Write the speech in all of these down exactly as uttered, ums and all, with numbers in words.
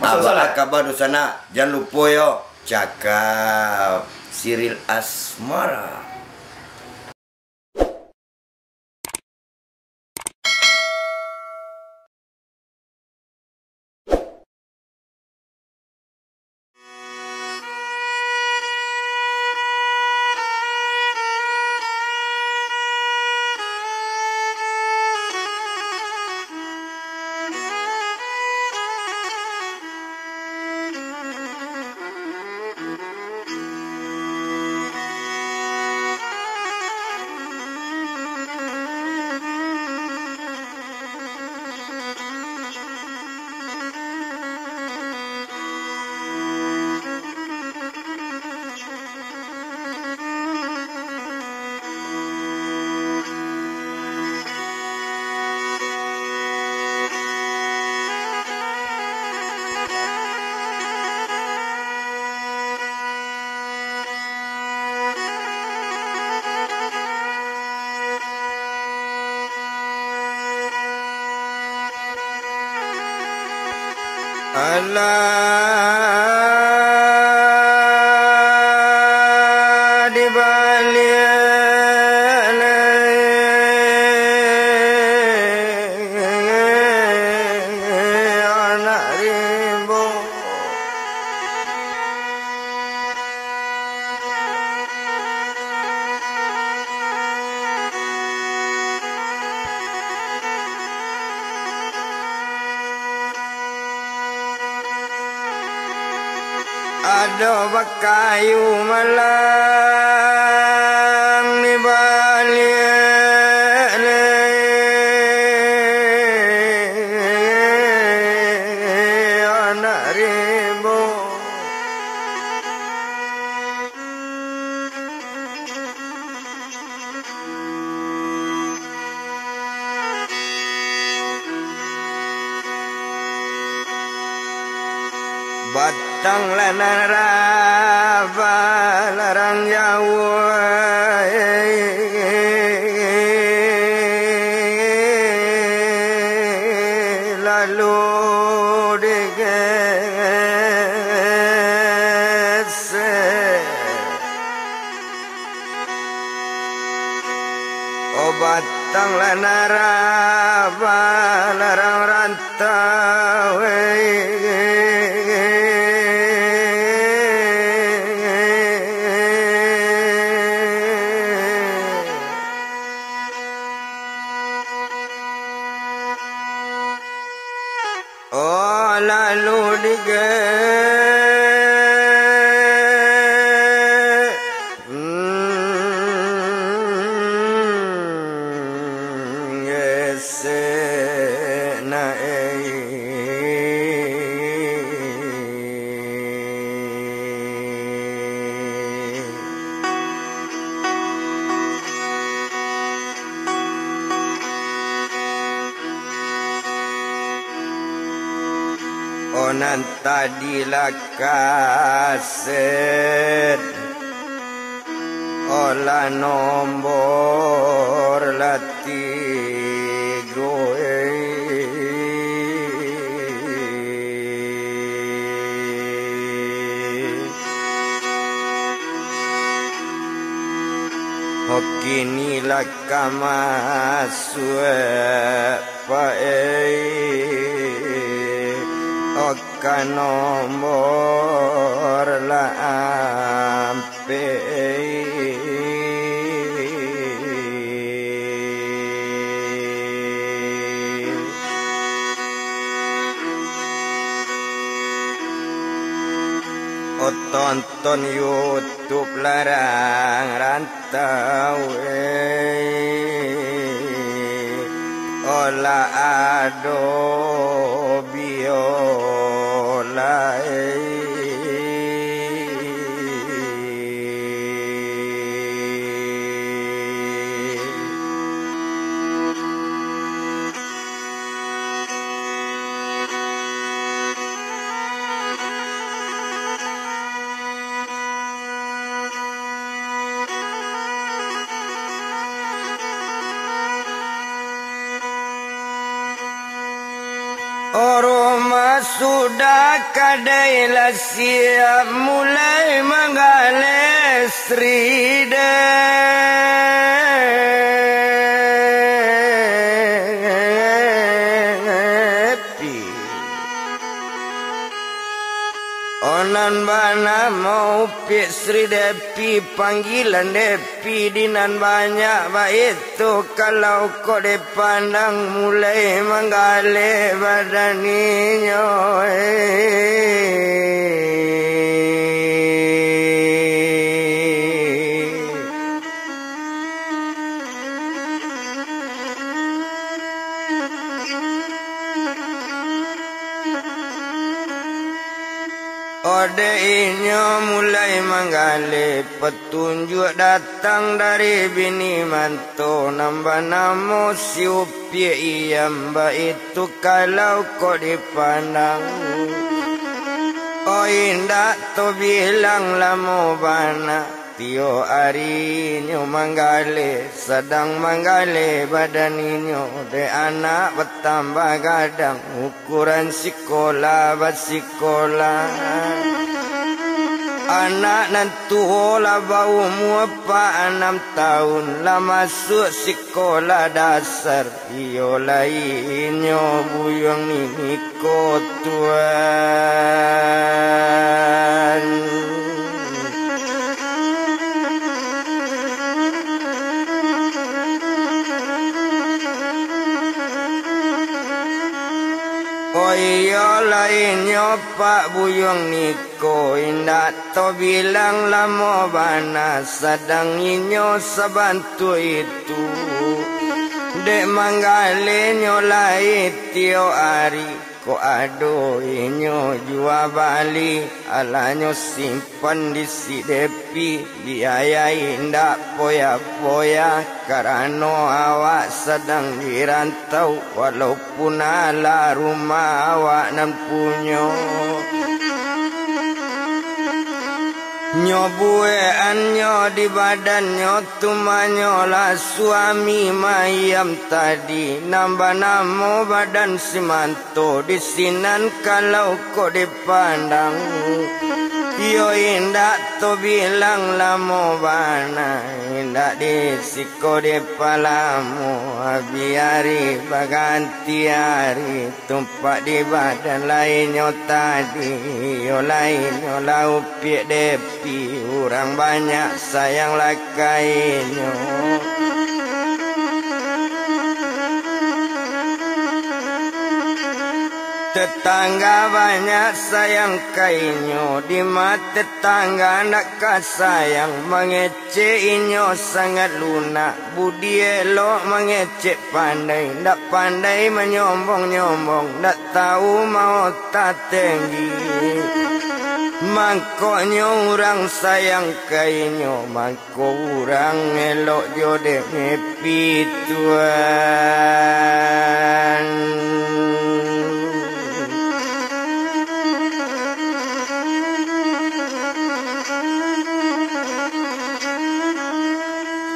Abah Akbar Dusana, jan lupo yo, cakap siril asmara. Alah, di baliak lai anak rimbo. Ado bakayu malang di baliak lai anak rimbo. Batang lah nan raba larang jauah, lalu digesek. O batang lah nan raba larang rantau, oh, lalu dige-, mm, gesek na, eh. O nan tadi lah kaset, o lah nombor lah tigo, eh. O kini lah ka masuak, Pak, eh, o ka nombor lah ampek, eh. O ton- ton YouTube larang rantau, eh, o lah ado biola, eh. Oro masudah kadai lah siap, mulai manggaleh Sri Depi. Onan bana mau Piak Sri Depi, panggilan Depi di nan banyak baitu, kalau kok dipandang mulai manggaleh badan inyo, eh. Odeh inyo mulai manggaleh, patunjuak datang dari bini manto, nan banamo si Upiak Iyam, baitu kalau kok dipandang. Oh, indak tabilang lamo bana. Tiok ari inyo manggaleh, sadang manggaleh badan inyo, dek anak batambah gadang, ukuran sikolah basikolah. Anak nan tuo lah baumua apak anam taun, lah masuak sikolah dasar. Iyo lai inyo buyuang niko, Tuan. Oh iyo lai inyo pak buyuang niko, indak tabilang lamo bana, sadang inyo sabantuak itu. Dek manggalehnyo lai tiok ari, kok ado inyo jua bali, alanyo simpan di si Depi, biayai indak poya-poya, karano awak sadang di rantau, walau pun alah rumah awak nan punyo. Nyo buekan nyo di badannyo tu manyolah suami mayam tadi, nan banamo badan si manto di sinan kalau kok dipandang. Iyo indak tabilang lamo bana, indak di siko dipalamo, biari baganti ari. Tumpak di badan lainyo tadi, iyo lainyo lah Upiak Depi, urang banyak sayang lakainyo. Tetangga banyak sayang kainyo, di ma tetangga ndak ka sayang, mangecek inyo sangat lunak. Budi elok mangecek pandai, ndak pandai manyombong-nyombong, ndak tahu maota tenggi. Mangkonyo urang sayang kainyo, mangko urang elok jo dek Depi, Tuan.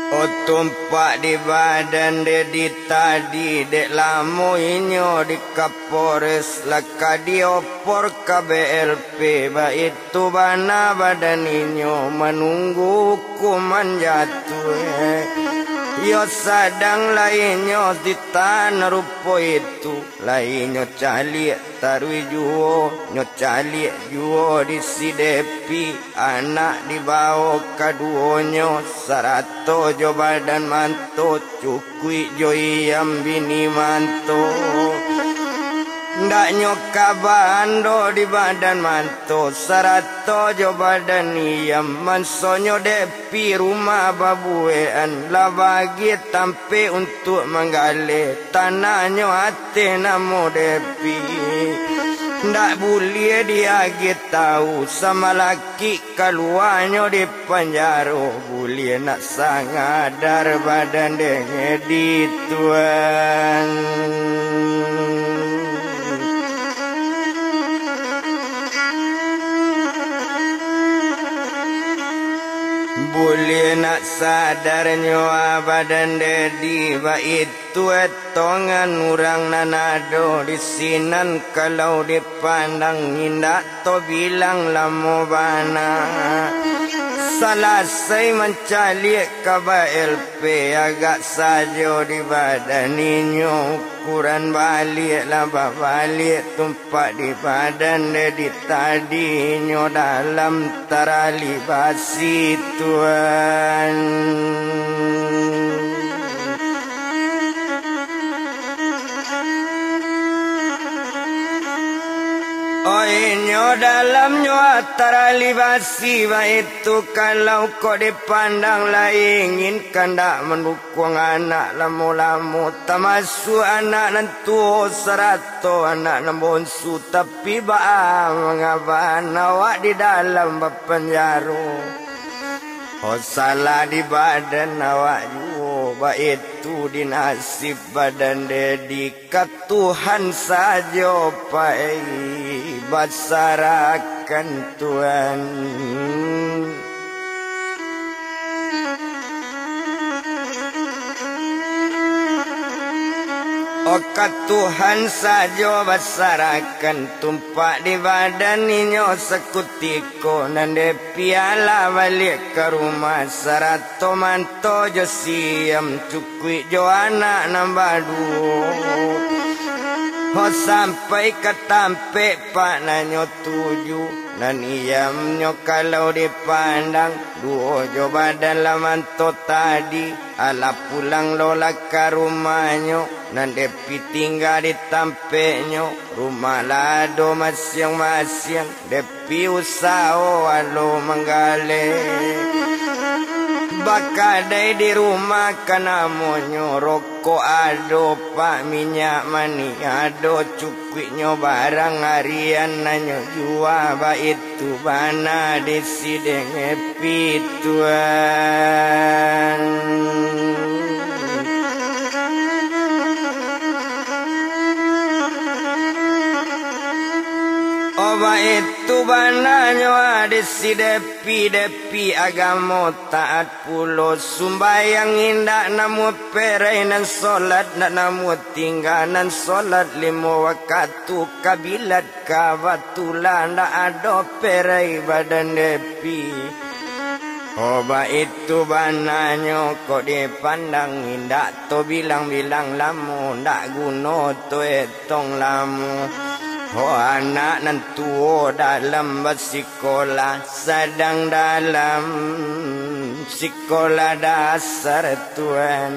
Oh, tumpak di badan dek di tadi, dek lamo inyo di Kapolres, lah ka diopor ka B L P, baitu bana badan inyo manunggu hukuman jatuah. Iyo sadang lah inyo ditahan rupo itu. Lah inyo caliak taruih juo, nyo caliak juo di si Depi, anak dibawo kaduonyo, sarato jo badan manto, cukuik jo Iyam bini manto. Ndak nyo kaba ando di badan manto, sarato jo badan Iyam, mansonyo Depi rumah babuekan, lah bagi tampek untuak manggaleh, tanahnyo ateh namo Depi. Ndak buliah diagiah tahu, samalakik kaluanyo di panjaro, buliah nak sangadar badan dek di Tuan. Buliah nak Sadarnyo badan Dedi baitu etongan urang nan ado di sinan, kalau dipandang indak tobilang lamo bana. Salasai mancaliak ka B L P, agak sajo di badan inyo, ukuran baliak lah babaliak tumpak di badan Dedi tadi, inyo dalam tarali basi, Tuan. Oh, inyo dalamnyo tarali basi, baitu kalau kok dipandang lah ingin kandak mandu- kuang anak lamo-lamo, tamasuak anak nan tuo sarato anak nan bonsu, tapi baa mangabana awak di dalam bapanjaro. Oh, salah di badan awak juo, baitu di nasib badan Dedi, ka Tuhan sajo pai basarahkan, Tuan. Oh, ka Tuhan sajo basarahkan, tumpak di badan inyo sakutiko, nan Depi alah baliak ka rumah, sarato manto jo si Iyam, cukuik jo anak nan baduo. Ho sampai ka tampek pak nanyo tuju, nan Iyamnyo kalau dipandang, duo jo badan lah manto tadi, alah pulang lo lah ka rumahnyo, nan Depi tingga di tampeknyo, rumah lah ado masiang-masiang, Depi usaho alo manggaleh. Bakadai di rumah ka namonyo, rokok ado, pak, minyak manih ado, cukuiknyo barang harian nan nyo jua, baitu bana di sidek Depi, Tuan. Oh, baitu bananyo di si Depi, Depi agamo taat pulo, sumbayang indak namuah perai, nan solat ndak namuah tingga, nan solat limo wakatu kabilat kabatulan, ndak ado perai badan Depi. Oh, baitu bananyo kok dipandang, indak tobilang-bilang lamo, ndak guno to etong lamo. Oh, anak nan tuo dalam basikolah, sadang dalam sikolah dasar, Tuan.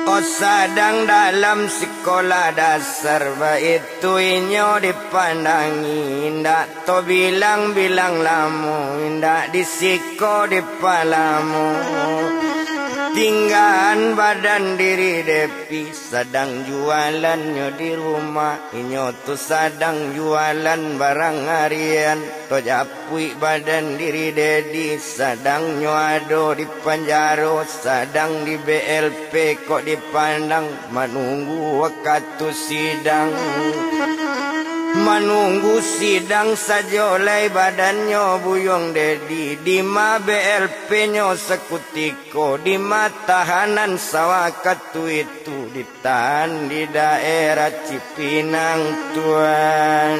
Oh, sadang dalam sikolah dasar, baitu inyo dipandangi, indak tobilang-bilang lamo, indak di siko dipalamo. Tinggaan badan diri Depi, sadang jualannyo di rumah, inyo tu sadang jualan barang harian. Tojapuik badan diri Dedi, sadang nyo ado di panjaro, sadang di B L P kok dipandang, manunggu wakatu sidang. Manunggu sidang sajo lai badannyo Buyuang Dedi, dima B L P-nyo sakutiko, dima tahanan sawakatu itu, di tahan di daerah Cipinang, Tuan.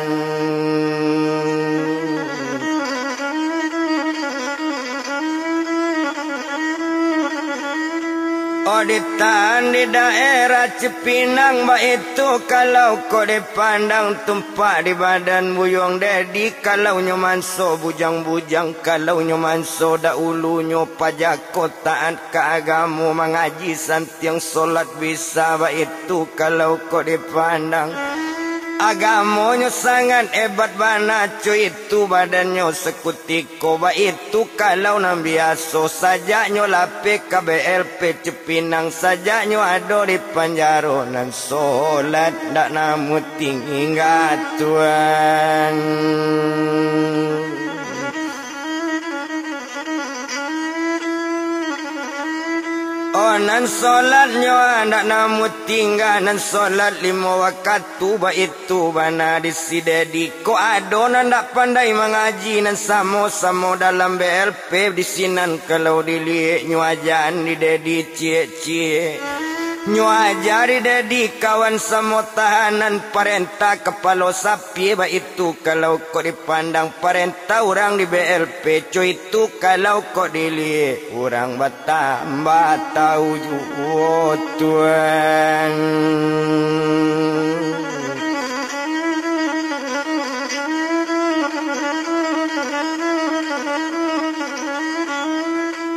Oh, ditahan di daerah Cipinang, baitu kalau kok dipandang tumpak di badan Buyuang Dedi, kalau nyo manso bujang-bujang, kalau nyo manso dahulunyo paja ko taat ka agamo, mangaji santiang solat bisa, baitu kalau kok dipandang. Agamonyo sangat hebat bana, co itu badannyo sakutiko, baitu kalau nan biaso, sajaknyo lapeh ka B L P Cipinang, sajaknyo ado di panjaro, nan solat ndak namuah tingga, Tuan. Oh, Nan solatnyo ndak namuah tingga, nan solat limo wakatu, baitu bana di si Dedi. Kok ado nan ndak pandai mangaji, nan samo-samo dalam B L P di sinan kalau diliek, nyo ajaan di Dedi ciek-ciek. Nyo aja di Dedi kawan samo tahanan parentah kapalo sapie, baitu kalau kok dipandang parentah urang di B L P, co itu kalau kok diliek urang batambah tau juo, Tuan.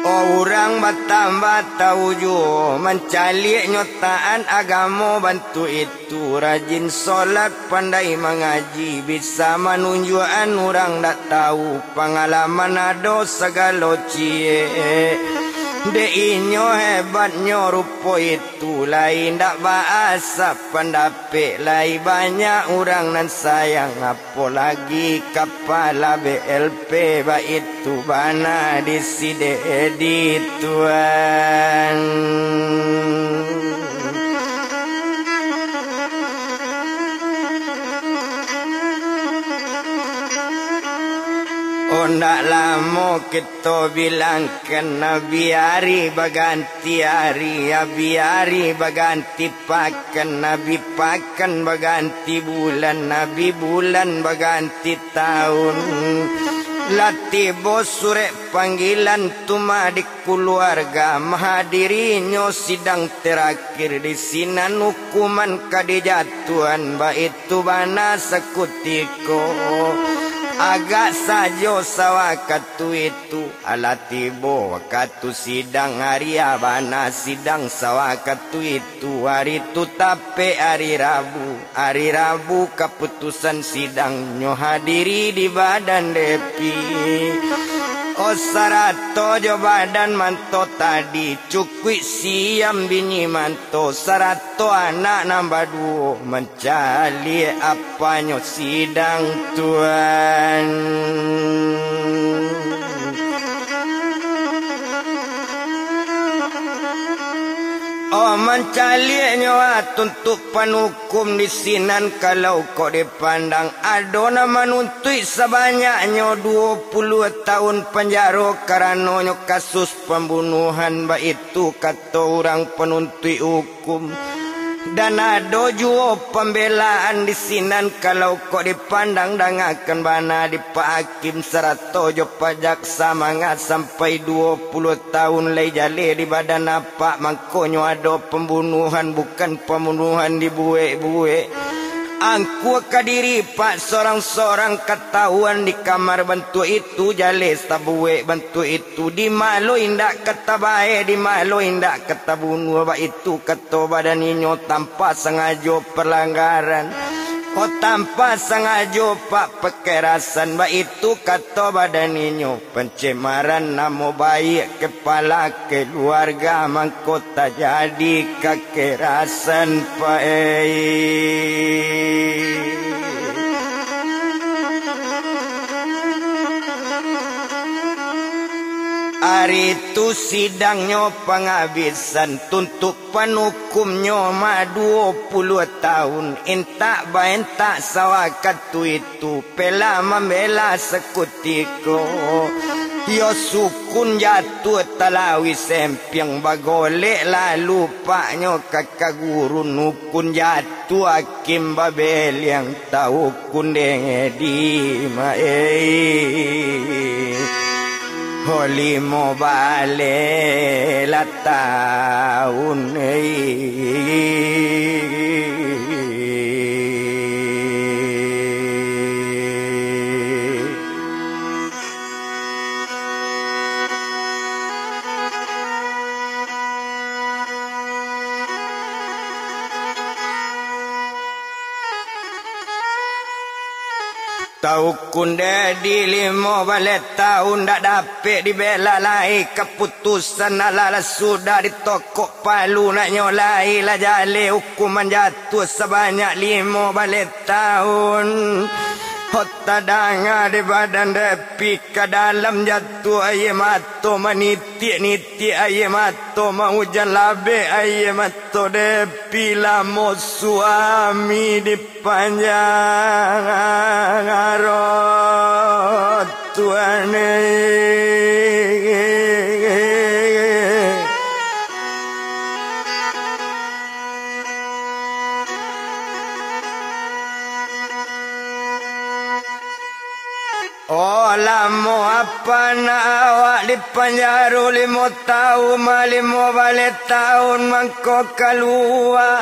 Oh, urang batambah tau juo, mancaliak nyo taat agamo bantuak itu. Tu rajin solat, pandai mangaji, bisa manunjuakan urang dak tau, pangalaman ado sagalo ciek. Dek inyo hebatnyo rupo itu, lai ndak baasa pandapek, lai banyak urang nan sayang, apolagi kapala B L P baitu. Tu bana di si Dedi, Tuan. Oh, ndak lamo kito bilangkan, nabi ari baganti ari, abi ari baganti pakan, nabi pakan baganti bulan, nabi bulan baganti taun. Lah tibo surek panggilan tu mah di kuluarga, mahadirinyo sidang terakhir di sinan hukuman ka dijatuahan, baitu bana sakutiko. Agak sajo sawakatu itu, alah tibo wakatu sidang, ari a bana sidang sawakatu itu, ari tu tapek ari Rabu. Ari Rabu kaputusan sidang, nyo hadiri di badan Depi. Oh, sarato jo badan manto tadi, cukuik siam bini manto, sarato anak nan baduo, mancaliak apanyo sidang, Tuan. Oh, mancaliaknyo a tuntuak panukum di sinan, kalau kok dipandang, ado nan manuntuik sabanyaknyo duo puluah taun panjaro karanonyo kasus pambunuahan, baitu kato urang panuntuik hukum. Dan ado juo pambelaan di sinan, kalau kok dipandang, dangakan bana di Pak Hakim sarato jo Pak Jaksa, manga sampai duo puluah taun lai jaleh di badan apak, mangkonyo ado pambunuahan, bukan pambunuahan dibuek-buek. Angkua ka diri Pak sorang-sorang katahuan di kamar bantuak itu, jaleh sabuek bantuak itu, di ma lo indak ka tabaek, di ma lo indak ka tabunuah, baitu kato badan inyo, tanpa sangajo palanggaran. Oh, tanpa sangajo Pak pakerasan, baitu kato badan inyo. Pancemaran namo baiak kapala kaluarga, mangko tajadi kakerasan, Pak, ei. Ari tu sidangnyo pangabisan, tuntuak panukumnyo mah duo puluah taun, intak baintak sawakatu itu. Tu pela mambela sakutiko, iyo sukun jatuah talawi sempiang, bagolek lalu paknyo ka kagurun, ukun jatuah akim babeliang, tau ukun dengedi ma ei. Ho limo baleh lah taun, ei. Taukun dek di limo baleh taun, ndak dapek dibela lai. Kaputusan alah lah sudah, ditokok palu naknyo lai, lah jaleh ukuman jatuah sabanyak limo baleh taun. Ho tadanga di badan Depi ka dalam jatuah aia mato, manitiak-nitiak aia mato, maujan labek aia mato Depi lamo suami di panjang arot Tuhan. Oh, lamo apa nak awak di panjaro limo taun, ma limo baleh taun mangko kalua.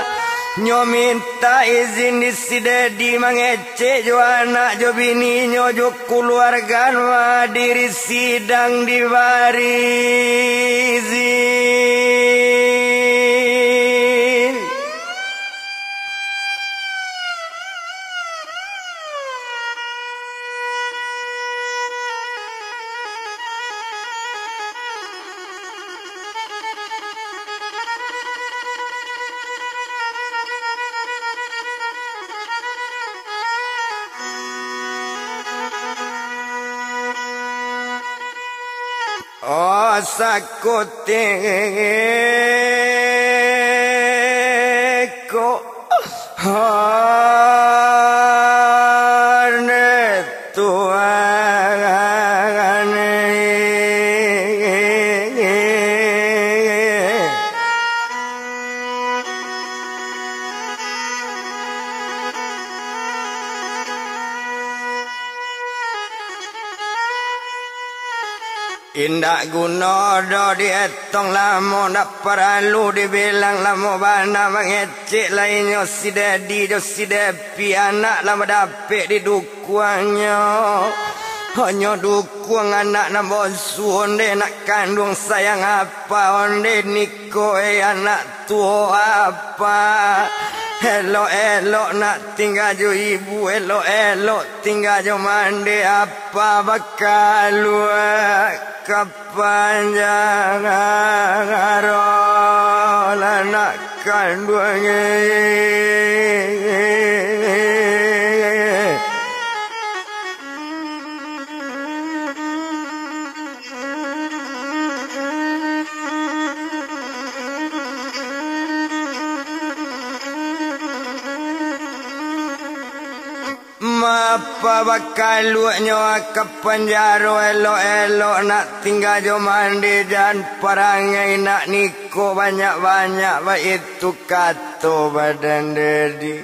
Nyo mintak izin di si Dedi mangecek jo anak jo bininyo jo kuluarga, ma diri sidang dibari izin. Oh, sakutiko. Hane Tuhan. Indak guno doh dietong lamo, ndak paralu dibilang lamo bana, mangecek lai nyo si Dedi jo si Depi, anak lah badapek di dukuangnyo. Hanyo dukuang anak nan bonsu, ondeh nak kanduang sayang apa, ondeh ni Ko, eh, anak tuo apa, elok-elok nak tingga jo ibu, elok-elok tingga jo mande apa, bakaluak ka panjang arot lah nak kanduang, eh. Mapa bakaluaknyo ka panjaro, elok-elok nak tingga jo mande, jan parangai nak niko banyak-banyak, baitu kato badan Dedi.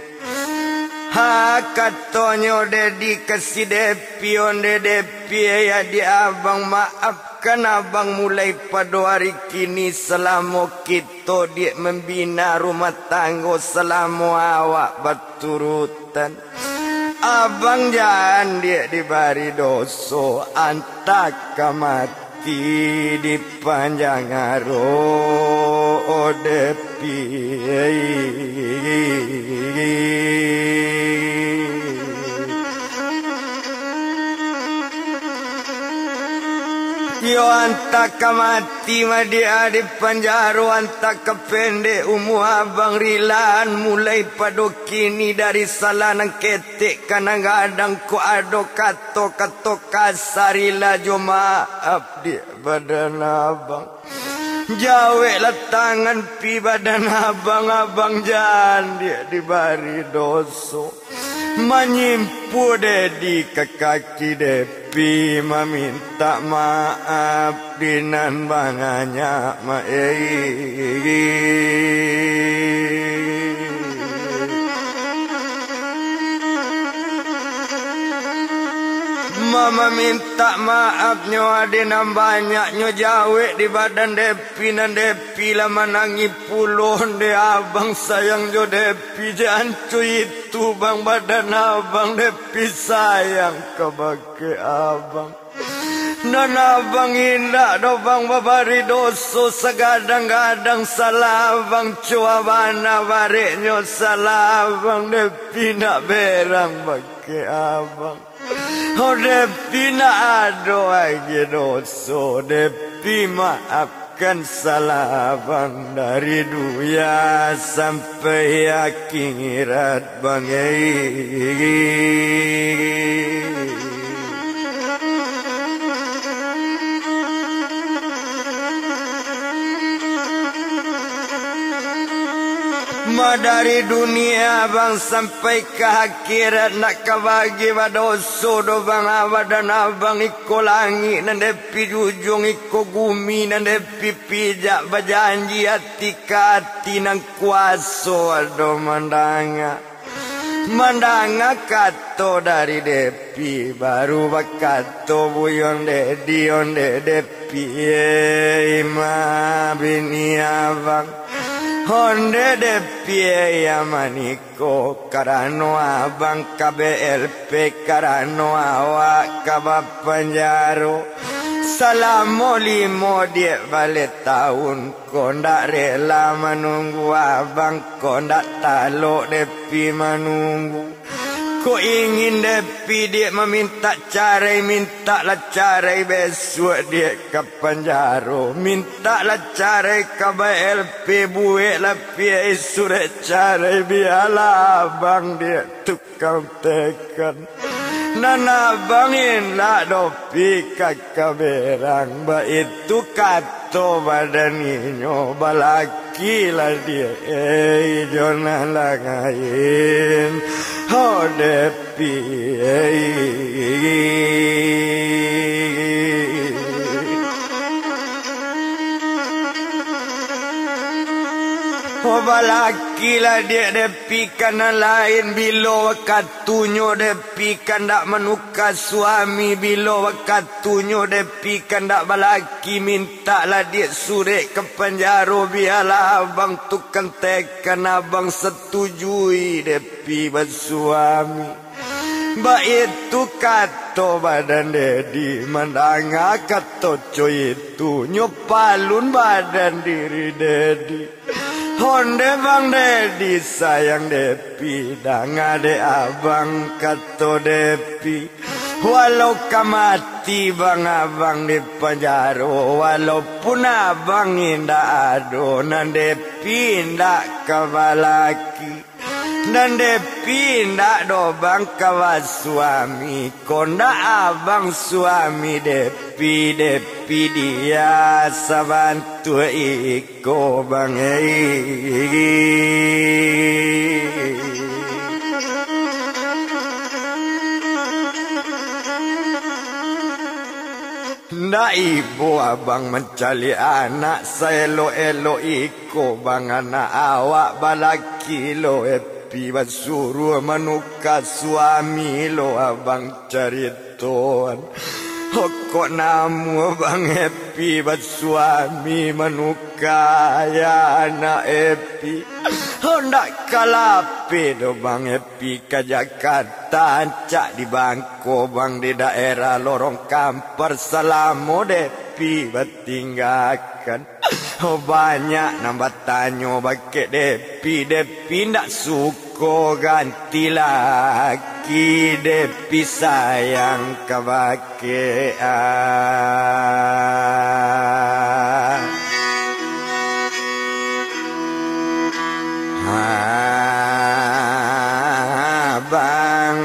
Ha, katonyo Dedi ka si Depi, onde Depi, eh, adiak abang, maafkan abang, mulai pado ari kini salamo kito diak mambina rumah tanggo, salamo awak baturutan, abang jan diak dibari doso, antah ka mati di panjang arok, oh Depi. Yo, antah ka mati madiak di panjaro, antah ka pendek umua abang, rilaan mulai pado kini, dari salah nan ketek ka nan gadang, kok ado kato-kato kasa, rila jo maaf diak badan abang. Jaweklah tangan pi badan abang, abang jan diak dibari doso. Manyimpu Dedi ka kaki Depi, mamintak maaf di nan banyak ma-, eh. Ma-, mamintak maafnyo ade nan banyaknyo, jawek di badan Depi, nan Depi lah manangih pulo, dek abang sayang jo Depi, jan co itu bang, badan abang Depi sayang kabake abang. Nan abang indak doh bang babari doso, sagadang-gadang salah abang, co bana bareknyo salah abang, Depi nak berang bake abang. Oh, Depi nak ado agiah doso, Depi maaf Kan salah bang dari dunia sampai akhirat bang, eh. Ma dari dunia bang sampai ka akhirat, nak ka bagi badoso do bang, badan abang iko langik nan depi jujuang, iko gumi nan depi pijak, bajanji ati ka ati nan kuaso ado mandanga. Mandanga kato dari Depi, baru bakato buyon Dedi, onde Depi, eh, ima bini abang. Onde Depi, eh, iya maniko, karano abang ka B L P, karano awak ka bapanjaro. Salamo limo diak baleh taun, ko ndak rela manunggu abang, ko ndak talok Depi manunggu. Ko ingin Depi diak mamintak carai, mintaklah carai, besuak diak ka panjaro, mintaklah carai ka B L P, bueklah piai surek carai, bialah abang diak tukang teken. Nan abang indak doh pi ka kaberang, baitu kato badan inyo, balakilah diak, eh, jo nan lain, ho Depi, eh. Ho balakilah diak Depi ka nan lain, bilo wakatu Tunyo Depi kandak manuka suami, bilo wakatunyo Depi kandak balaki, mintaklah diak surek ka panjaro, bialah abang tukang teken, abang satujui Depi basuami. Baitu kato badan Dedi, mandanga kato co itu, nyo palun badan diri Dedi. Onde bang Dedi, sayang Depi, danga dek abang kato Depi. Walau ka mati bang abang di panjaro, walaupun abang indak ado, nan Depi indak ka balaki. Nan Depi indak do bang ka basuami, ko ndak abang suami Depi, Depi dia sabantuak iko bang, eh. Ndak ibo abang mancaliak anak saelok-elok iko bang, anak awak balaki lo Epi, basuruah manuka suami lo abang caritoan. Ho kok namuah bang Epi basuami manuka, ya anak Epi. Ho ndak ka lapeh do bang Epi ka Jakarta, ancak di bangko bang di daerah Lorong Kampar salamo Depi batinggakan. Oh, banyak nan batanyo bakeh Depi, Depi ndak suko ganti laki, Depi sayang ka bakeh, ah. Ah, bang,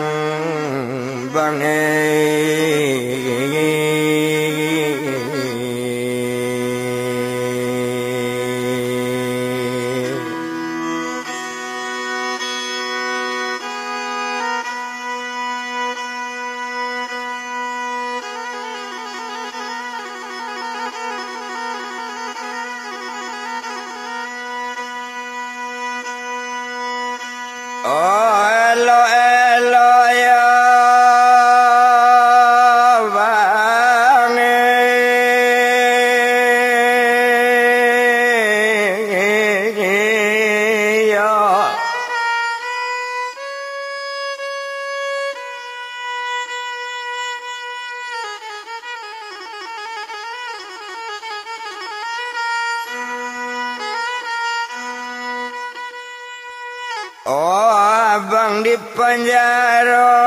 bang, eh. Oh, elok-elok yo, bang, eh, yo. Oh, abang di panjaro,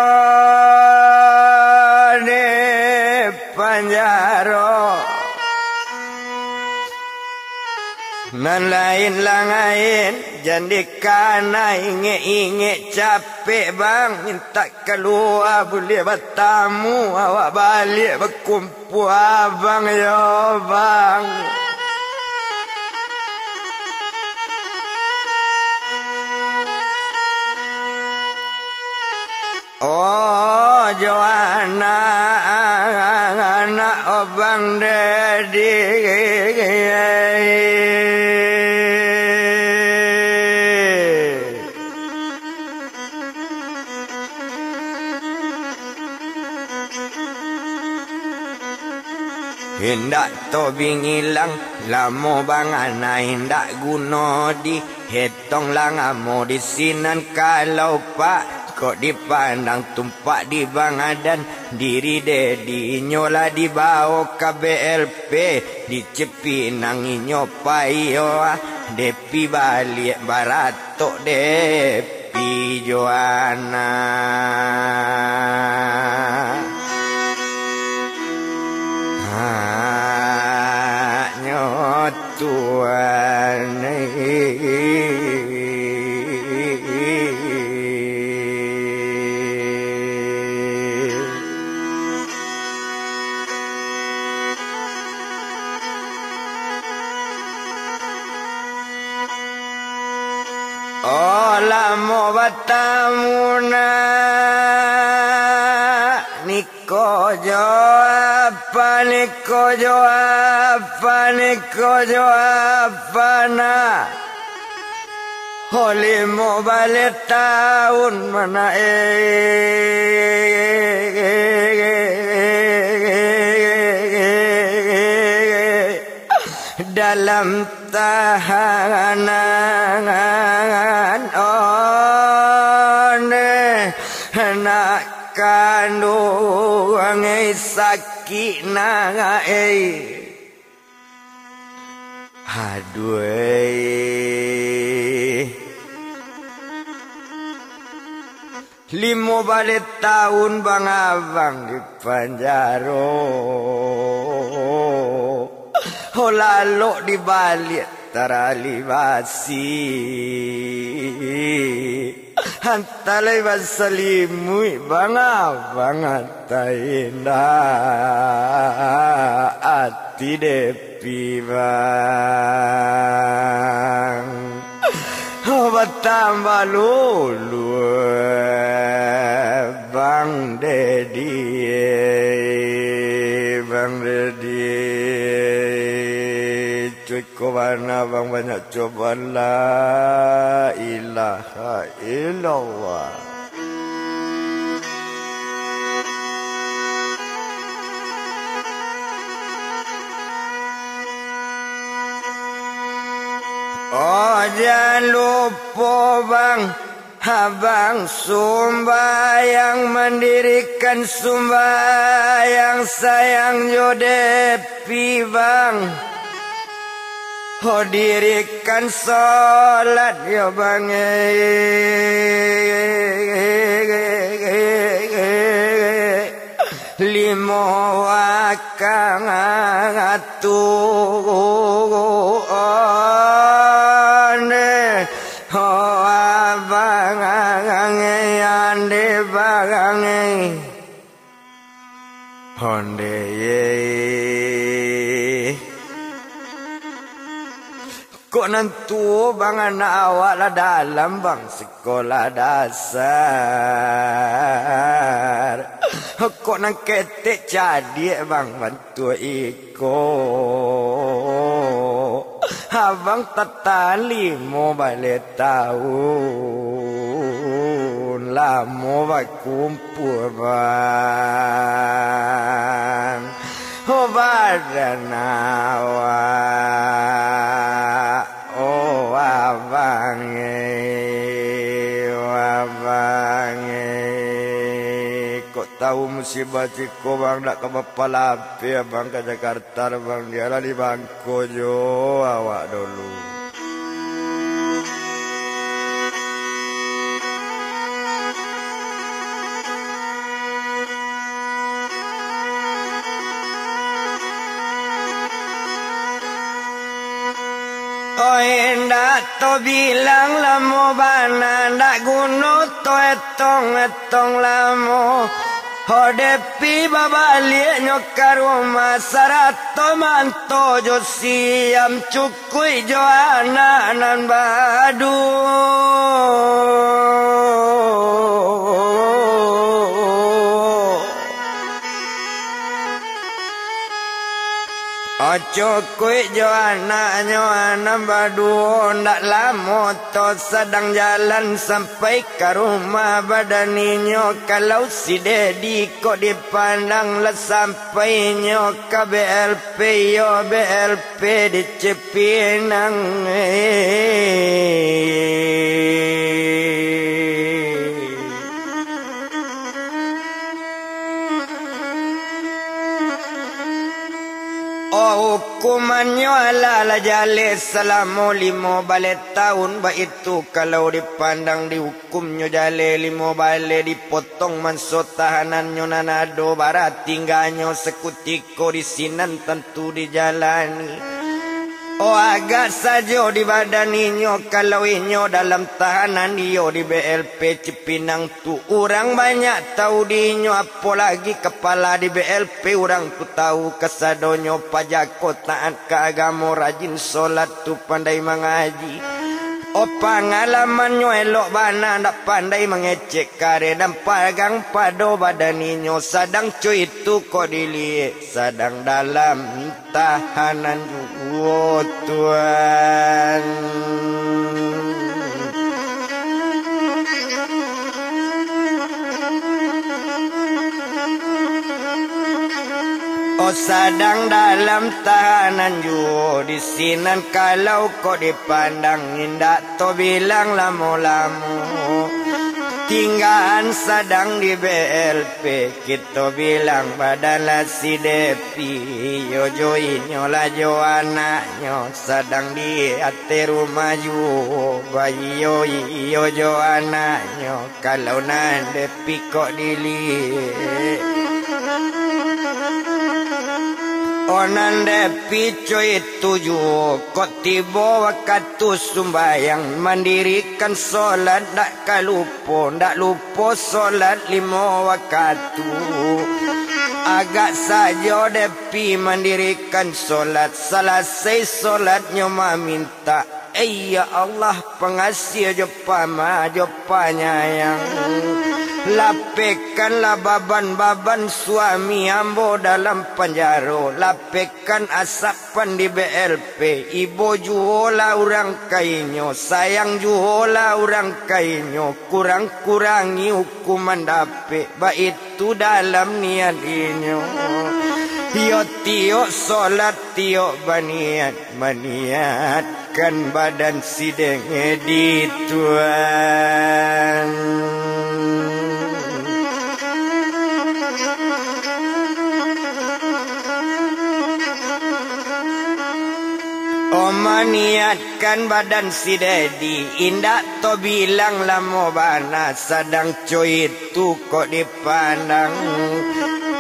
di panjaro. Nan lain-lain, jan dikana ingek-ingek capek, Bang. Mintak kalua buliah batamu, awak baliak bakumpua, Bang, yo, Bang. Oh, jo anak, anak Abang Dedi. Indak tobing ilang, lamo bangana indak guno di Tong langamo di sinan kalau pak, kok dipandang tumpak di Bang Adan, diri Dedi inyo lah dibawo ka B L P, di Cipinang inyo payo, ah, Depi baliak baratok Depi jo anak. Haknyo Tuhan. Oh, lamo batamu nak ni. Ko jo apa ni, ko jo apa ni, ko jo apa nak? Ho limo baleh taun mana, eh, dalam tahanan, oh, neh, nak kanduang, eh, sakik nak, eh. Aduh, eh. Limo baleh taun Bang Abang di panjaro. Oh, lalok dibaliak tarali basi. Antah lai basalimuik Bang Abang, antah indak ati Depi Bang. Oh, batambah lulua Bang Dedi, Bang Dedi. Cukuik bana Bang, banyak cobaan. La ilaha illallah. Oh, jan lupo Bang, Abang sumbayang, mandirikan sumbayang sayang jo Depi Bang. Ho dirikan solat yo Bang, eh. Limo wakatu, oh, neh. Ho abang angai, ande bang angai. Onde ye. Kok nan tuo bang anak awak lah dalam bang sikolah dasar. Kok nan ketek cadiak bang bantuak iko. Abang tatahan limo baleh taun, lamo bakumpua, Bang. Oh, badan awak, oh, Abang, eh, oh, Abang, eh. Kok tahu musibah ciko, Bang, dak ka bapalapeh, Abang, ka Jakarta. Tar bang dialah di bangko jo awak dulu. Oi, ndak tobilang lamo bana, ndak guno toetong-etong lamo. Ho Depi babaliaknyo ka rumah, sarato manto jo siam, cukuik jo anak nan baduo. Cukuik jo anaknyo nan baduo, ndak lamo to sadang jalan sampai ka rumah badaninyo. Kalau si Dedi kok dipandang, lah sampainyo ka B L P, iyo B L P di Cipinang. Oh, hukumannyo alah lah jaleh salamo limo baleh taun, baitu kalau dipandang dihukumnyo jaleh limo baleh, dipotong manso tahanannyo nan ado, bara tingganyo sakutiko di sinan tantu dijalani. Oh, agak sajo di badan inyo, kalau inyo dalam tahanan iyo di B L P Cipinang tu, urang banyak tahu di inyo, apolagi kapala di B L P, urang tu tahu kasadonyo, paja ko taat ka agamo, rajin solat tu pandai mangaji. Oh, pangalamannyo elok bana, ndak pandai mangecek kareh, dan pagang pado badan inyo, sadang co itu kok diliek, sadang dalam tahanan juo, Tuan. Oh, sadang dalam tahanan juo di sinan, kalau kok dipandang indak tobilang lamo-lamo. Tinggaan sadang di B L P, kito bilang badan lah si Depi, iyo jo inyo lah jo anaknyo, sadang di ateh rumah juo, baiyo-iyo jo anaknyo. Kalau nan Depi kok diliek, oh, nan Depi co itu juo, kok tibo wakatu sumbayang, mandirikan solat ndak ka lupo, ndak lupo solat limo wakatu. Agak sajo Depi mandirikan solat, salasai solatnyo mamintak, "Eh, ya Allah, Pangasiah jo Pama-, jo Panyayang, lapehkanlah baban-baban suami ambo dalam panjaro, lapehkan asapan di B L P, ibo juolah urang ka inyo, sayang juolah urang ka inyo, kurang-kurangi hukuman dapek." Baitu dalam niat inyo. Iyo tiok solat, tiok baniat, maniatkan badan si Dedi, Tuan. Oh, maniat kan badan si Dedi, indak tobilang lamo bana, sadang co itu kok dipandang.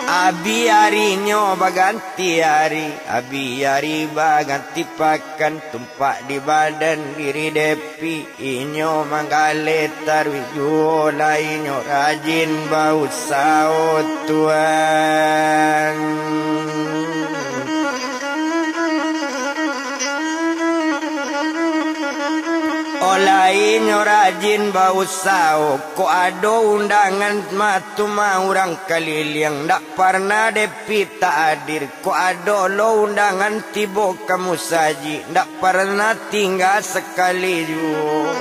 Abih arinyo baganti ari, abih ari baganti pakan, tumpak di badan diri Depi, inyo manggaleh taruih juo, lah inyo rajin bausaho, Tuan. Olah inyo rajin bausaho, kok ado undangan mah tu mah urang kaliliang, ndak parnah Depi tak hadir, kok ado lo undangan tibo ka musajik, ndak parnah tingga sakali juo.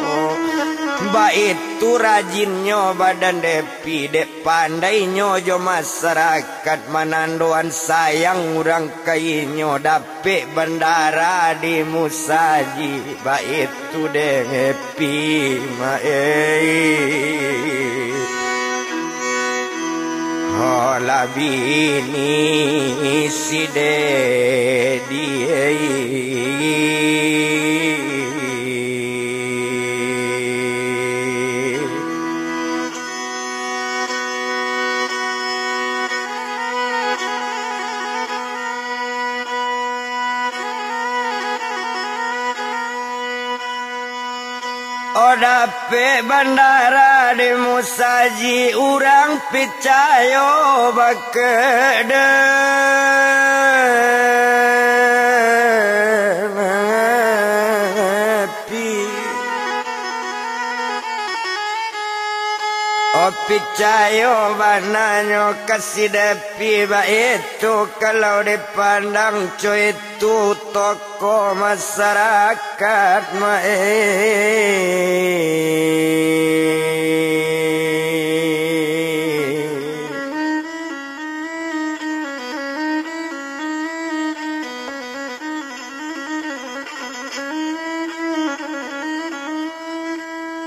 Baitu rajinnyo badan Depi, dek pandainyo jo masarakat, manandoan sayang urang ka inyo, dapek bandara di musajik, baitu Depi mah, eh. Holah bini si Dedi, eh. Dapek bandara di musajik, urang picayo bakadapi. Oh, picayo bananyo ka si Depi, baitu kalau dipandang, cuy. Tu tokoh masarakat, ma-, eh.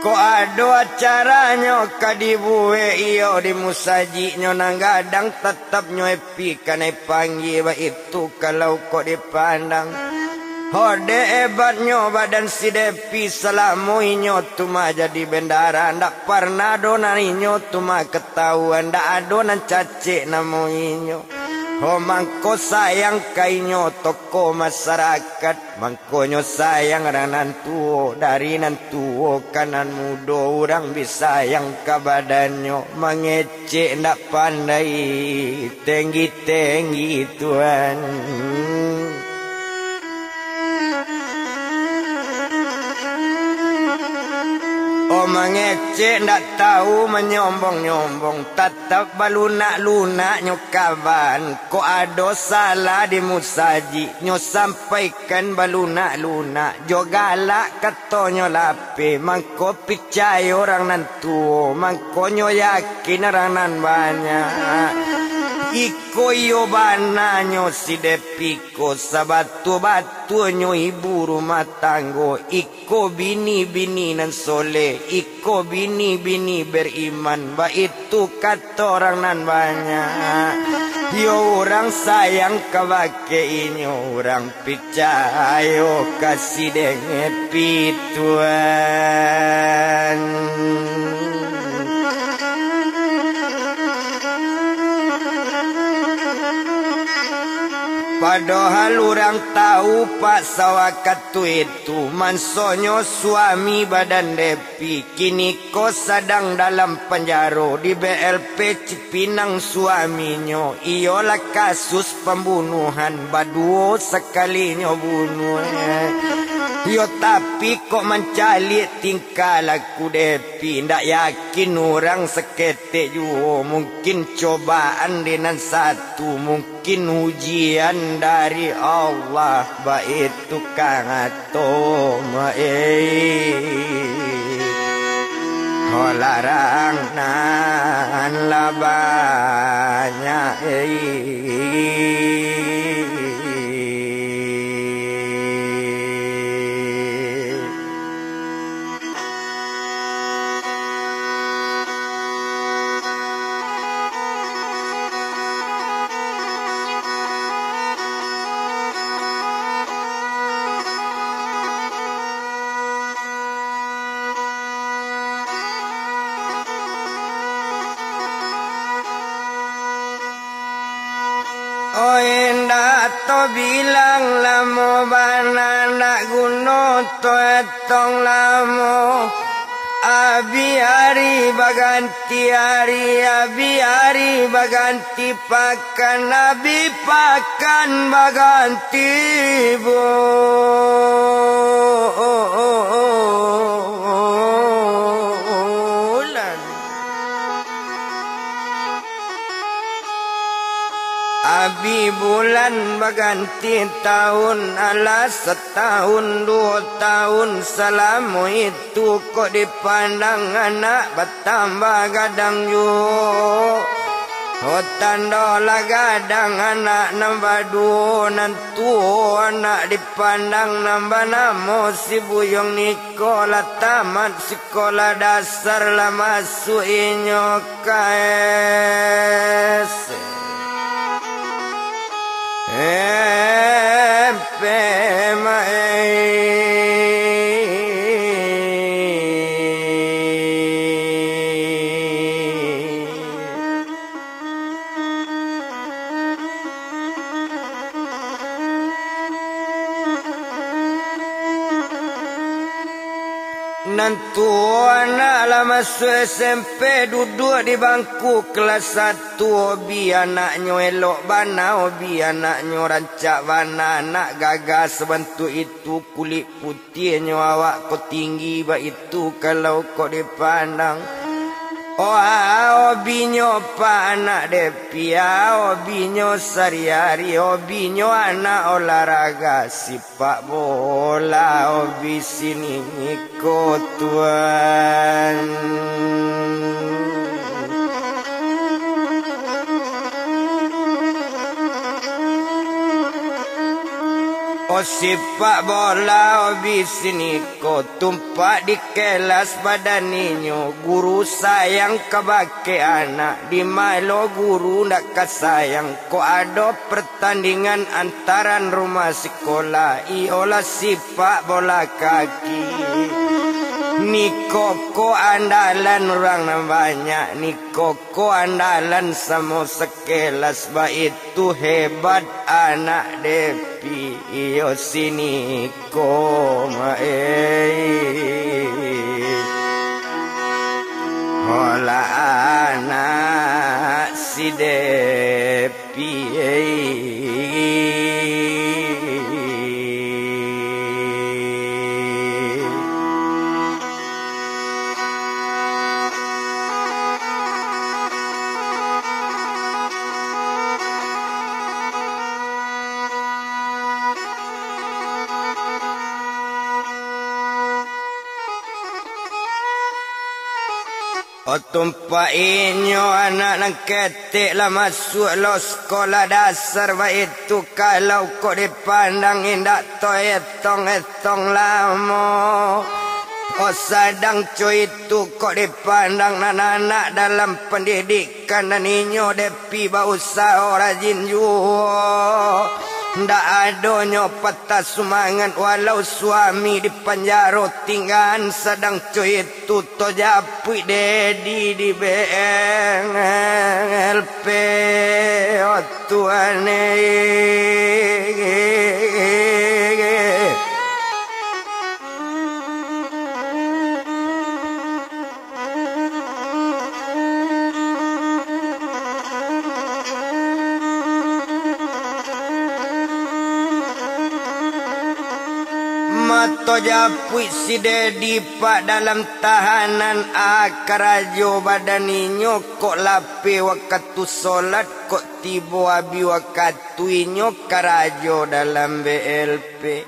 Kok ado acaranyo ka dibuek iyo di musajiknyo nan gadang, tatap nyo Pi kanai panggie baitu kalau kok dipandang. Ho dek ebatnyo badan si Depi, salamo inyo tu mah jadi bendara, ndak parnah doh nan inyo tu mah katahuan, ndak ado nan cacek namo inyo. Ho mangko sayang ka inyo tokoh masarakat, mangkonyo sayang rang nan tuo, dari nan tuo ka nan mudo, urang bi sayang ka badannyo, mange- cek ndak pandai tenggi-tenggi, Tuan. Oh, mangecek ndak tahu manyombong-nyombong, tatap balunak-lunak nyo kaban. Kok ado salah di musajik, nyo sampaikan balunak-lunak, jo galak katonyo lapeh, mangko picayo rang nan tuo, mangkonyo yakin rang nan banyak. Iko iyo bananyo si Depi ko, sabatua-batuanyo ibu rumah tanggo, iko bini-bini nan soleh, iko bini-bini beriman, baitu kato rang nan banyak. Iyo urang sayang kabake inyo, urang picayo ka si Depi, Tuan. Padohal urang tahu, Pak, sawakatu itu mansonyo suami badan Depi kiniko sadang dalam panjaro di B L P Cipinang suaminyo, iyolah kasus pambunuhan baduo sakalinyo bunuah. Iyo, tapi kok mancaliak tingkah laku Depi, ndak yakin urang saketek juo, mungkin cobaan di nan satu, mungkin ujian dari Allah, baitu kang. Toma, eh, ho larang nan lah banyak, eh. Oi, ndak tobilang lamo bana, ndak guno toetong lamo. Abi ari baganti ari, abi ari baganti pakan, abi pakan baganti bulan. Abi bulan baganti taun, alah satahun duo tahun, salamo itu kok dipandang anak batambah gadang juo. Oh, tando lah gadang anak nan baduo, nan tuo anak dipandang nan banamo si Buyuang ni. Ko lah tamat sikolah dasar, lah masuak inyo ka S M P, ma-, eh. Nan tuo anak lah masuak S M P, duduak di bangku kelas satu. Obi anaknyo elok bana, obi anaknyo rancak bana, anak gagah sabantuak itu, kulik putiahnyo, awak ko tinggi baitu, kalau kok dipandang. Oh, ah, obinyo pak anak dek pia, obinyo sari-ari, obinyo anak olahraga, si pak bola, obi sini ko tuan. Oh, si pak bola, obi sini ko, tumpak di kelas badan inyo, guru sayang kabake anak, di ma lo guru ndak ka sayang, kok ado per- tandingan antaran rumah sikolah, iyolah sipak bola kaki. Niko ko andalan urang nan banyak, niko ko andalan samo sakelas, baitu hebat anak Depi, iyo sini ko ma ei. Hola anak si Depi. Otumpainyo anak nan ketek lah masuak lo sekolah dasar, baitu kalau kok dipandang indak toetong-etong lamo. Oh, sadang co itu kok dipandang nan anak dalam pendidikan, nan inyo Depi bausaho rajin juo. Ndak adonyo patah sumangat, walau suami di panjaro tinggaan, sadang co itu Tuto japuik Dedi di B L P, oh Tuhan eh. Mato japuik si Dedi pak dalam tahanan, a karajo badan inyo kok lapeh wakatu solat, kok tibo abih wakatu inyo karajo dalam B L P.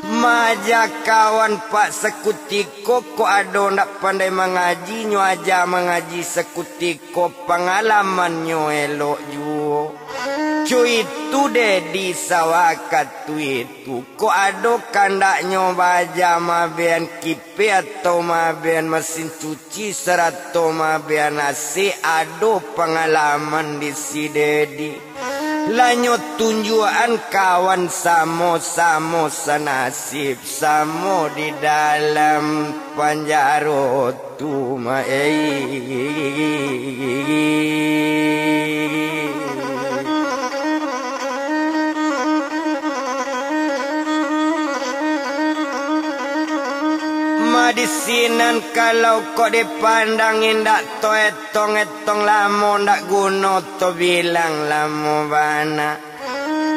Maaja kawan pak sakutiko, kok ado ndak pandai mangaji, nyo aja mangaji sakutiko, pangalamannyo elok juo. Co itu Dedi sawakatu itu, kok ado kandaknyo baaja maabean kipek atau maabean masin cuci sarato maabean A C, ado pangalaman di si Dedi. Lah nyo tunjuakan kawan samo-samo sanasib, samo di dalam panjaro tu ma ei. Ma di sinan kalau kok dipandang indak toet Tong-etong lamo ndak guno to bilang lamo bana.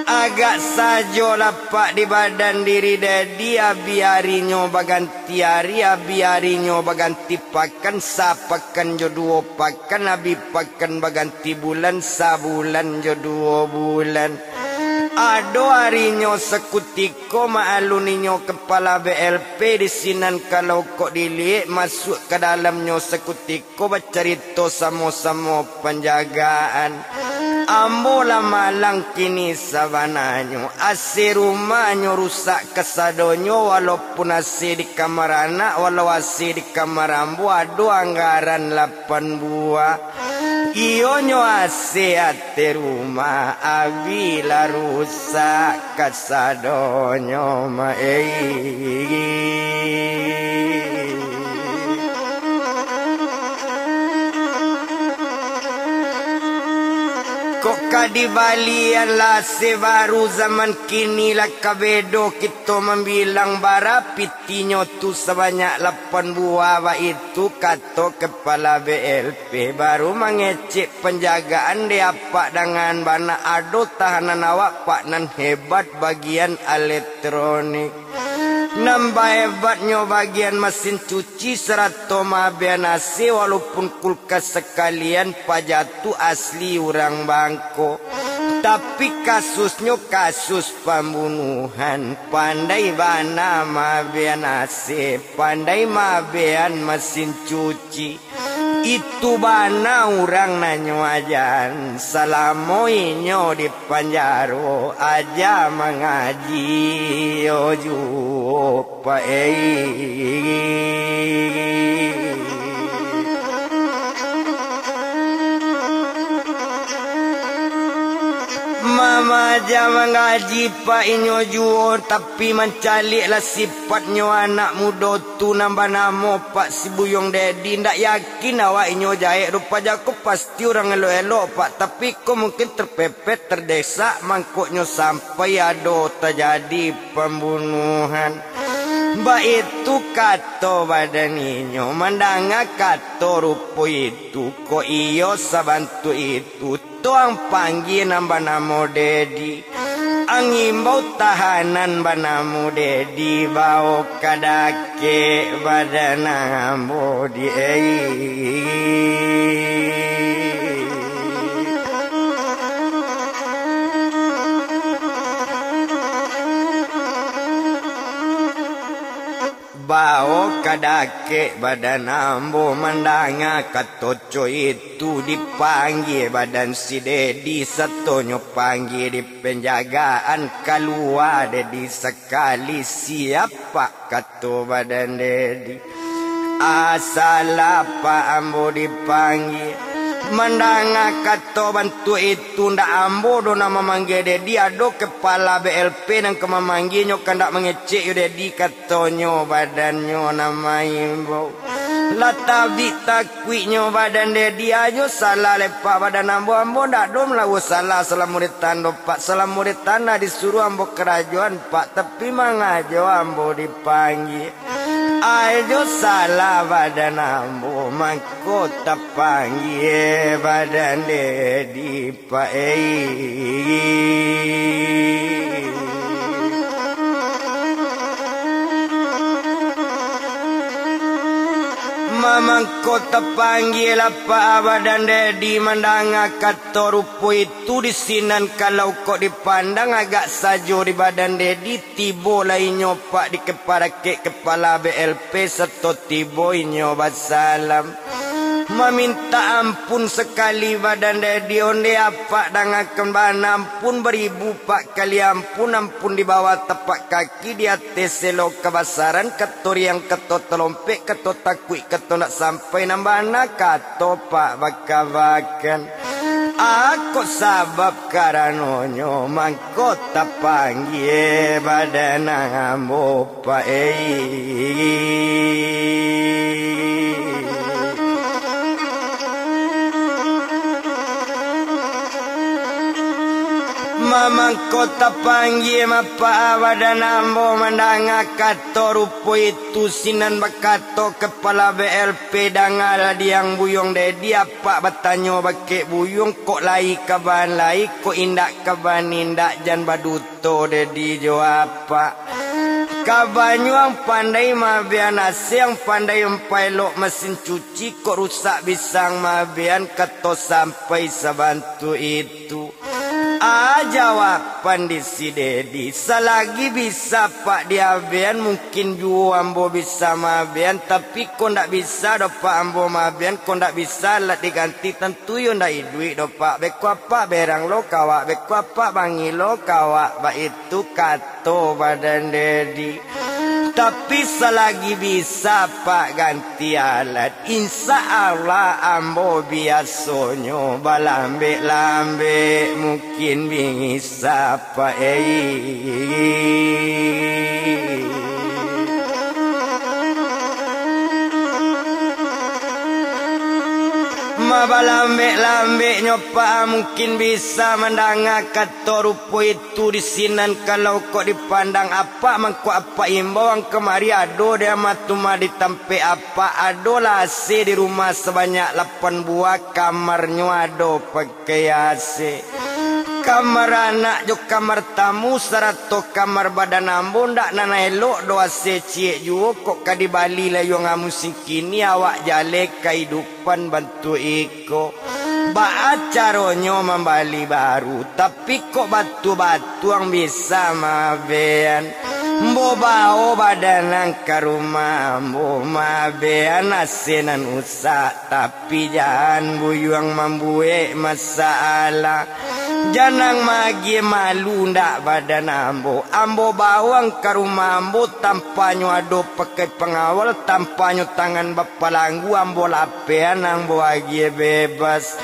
Agak sajo lapak di badan diri Dedi, abih arinyo baganti ari, abih arinyo baganti pakan, sapakan jo duo pakan, abih pakan baganti bulan, sabulan jo duo bulan. Ado arinyo sakutiko ma alun inyo kapala B L P di sinan kalau kok diliek masuak ka dalamnyo sakutiko. Ko bacarito samo-samo panjagaan. Ambo lah malang kini sabananyo. A C rumahnyo rusak kasadonyo, walaupun A C di kamar anak, walau A C di kamar ambo, ado anggaran lapan buah. Iyonyo A C ateh rumah, abih lah rusak kasadonyo ma ei. Kok Ka dibalian lah se baru zaman kini lah ka bedo kito mambilang bara pitinyo tu sabanyak lapan buah, baitu kato kepala B L P baru mangecek panjagaan dek apak dangan bana ado tahanan awak pak nan hebat bagian elektronik. Nan bahebatnyo bagian masin cuci sarato maabian A C, walaupun kulkas sakalian paja tu asli urang Bangko. Tapi kasusnyo kasus pambunuhan, pandai bana maabian A C, pandai maabian masin cuci. Itu bana urang nanyo ajan, salamo inyo di panjaro, aja mangaji yo juo, Pak, ei. Mamaja mangaji, Pak, inyo juo, tapi mancaliak lah sipatnyo anak mudo tu nan banamo Pak si Buyuang Dedi. Ndak yakin awak inyo jahek doh, paja ko pasti urang elok-elok, Pak, tapi ko mungkin terpepet, terdesak, mangkonyo sampai ado tajadi pambunuhan. Baitu kato badan inyo, mandanga kato rupo itu, kok iyo sabantuak itu. Tuang panggie nan banamo Dedi. Ang imbau tahanan banamo Dedi, bao ka dakek badan ambo di, ei. Bao ka dakek badan ambo mandanga kato co itu, dipanggie badan si Dedi, satonyo panggie di penjagaan, kalua Dedi sakali, siap Pak, kato badan Dedi. Ah, salah Pak ambo dipanggie. Mandanga kato bantuak itu, ndak ambo doh nan mamanggie Dedi, ado kepala B L P nan ka mamanggie, nyo kandak mangecek yo Dedi, katonyo badannyo nan maimbau. Lah tabik takuiknyo badan Dedi, ajo salah lepak badan ambo, ambo ndak doh malawo salah salamo di tanah, Pak, salamo di tanah disuruah ambo karajoan, Pak, tapi mangajo ambo dipanggie. Ajo salah badan ambo, mangko tapanggie badan Dedi, Pak, ei. Mamangko tapanggie lah Pak badan Dedi, mandanga kato rupo itu di sinan, kalau kok dipandang agak sajo di badan Dedi. Tibo lah inyo Pak di keparakek kepala B L P, sato tibo inyo basalam. Mamintak ampun sakali badan Dedi, ondeh apak dangakan bana, ampun baribu Pak kali ampun, ampun di bawah tapak kaki, di ateh selo kabasaran, kato riang, kato talompek, kato takuik, kato ndak sampai, nan bana kato Pak bakabakan. Ako sabab karanonyo mangko tapanggie badan ambo, Pak, ei. Mamangko tapanggie ma Pak badan ambo, mandanga kato rupo itu sinan bakato kepala B L P, dangalah diang Buyuang Dedi, apak batanyo bakek Buyuang, kok lai kaban lai, kok indak kaban indak, jan baduto Dedi jo apak. Kabanyo ang pandai maabian A C, ang pandai mampaelok masin cuci, kok rusak bisa ang maabian, kato sampai sabantuak itu. Ah, jawaban di si Dedi, salagi bisa Pak diabian, mungkin juo ambo bisa maabian, tapi kok ndak bisa doh Pak ambo maabian, kok ndak bisa alat diganti, tantu yo ndak iduik doh Pak. Beko apak berang lo ka awak, beko apak bangih lo ka awak, baitu kato badan Dedi. Tapi salagi bisa Pak ganti alat, insya Allah ambo biasonyo balambek-lambek, mungkin bisa Pak, ei. Mabalambek-lambeknyo, Pak, mungkin bisa mandanga kato rupo itu di sinan. Kalau kok dipandang, Apak, mangko Apak imbau ang kamari ado di amah tumah di tampek Apak, adolah A C di rumah sabanyak lapan buah, kamarnyo ado pakai A C. Kamar anak jo kamar tamu, sarato kamar badan ambo, ndak nan elok doh A C ciek juo, kok ka dibali layuang musim kini, awak jaleh kahidupan bantuak iko. Baa caronyo mambali baru, tapi kok batu-batu ang bisa maabean? Ambo bao badan ang ka rumah ambo, maabean A C nan usak, tapi jan buyuang mambuek masalah. Jan ang maagiah malu ndak badan ambo. Ambo bao ang ka rumah ambo, tanpanyo ado pakai pangawal, tanpanyo tangan bapalanggu, ambo lapehan, ambo agiah bebas.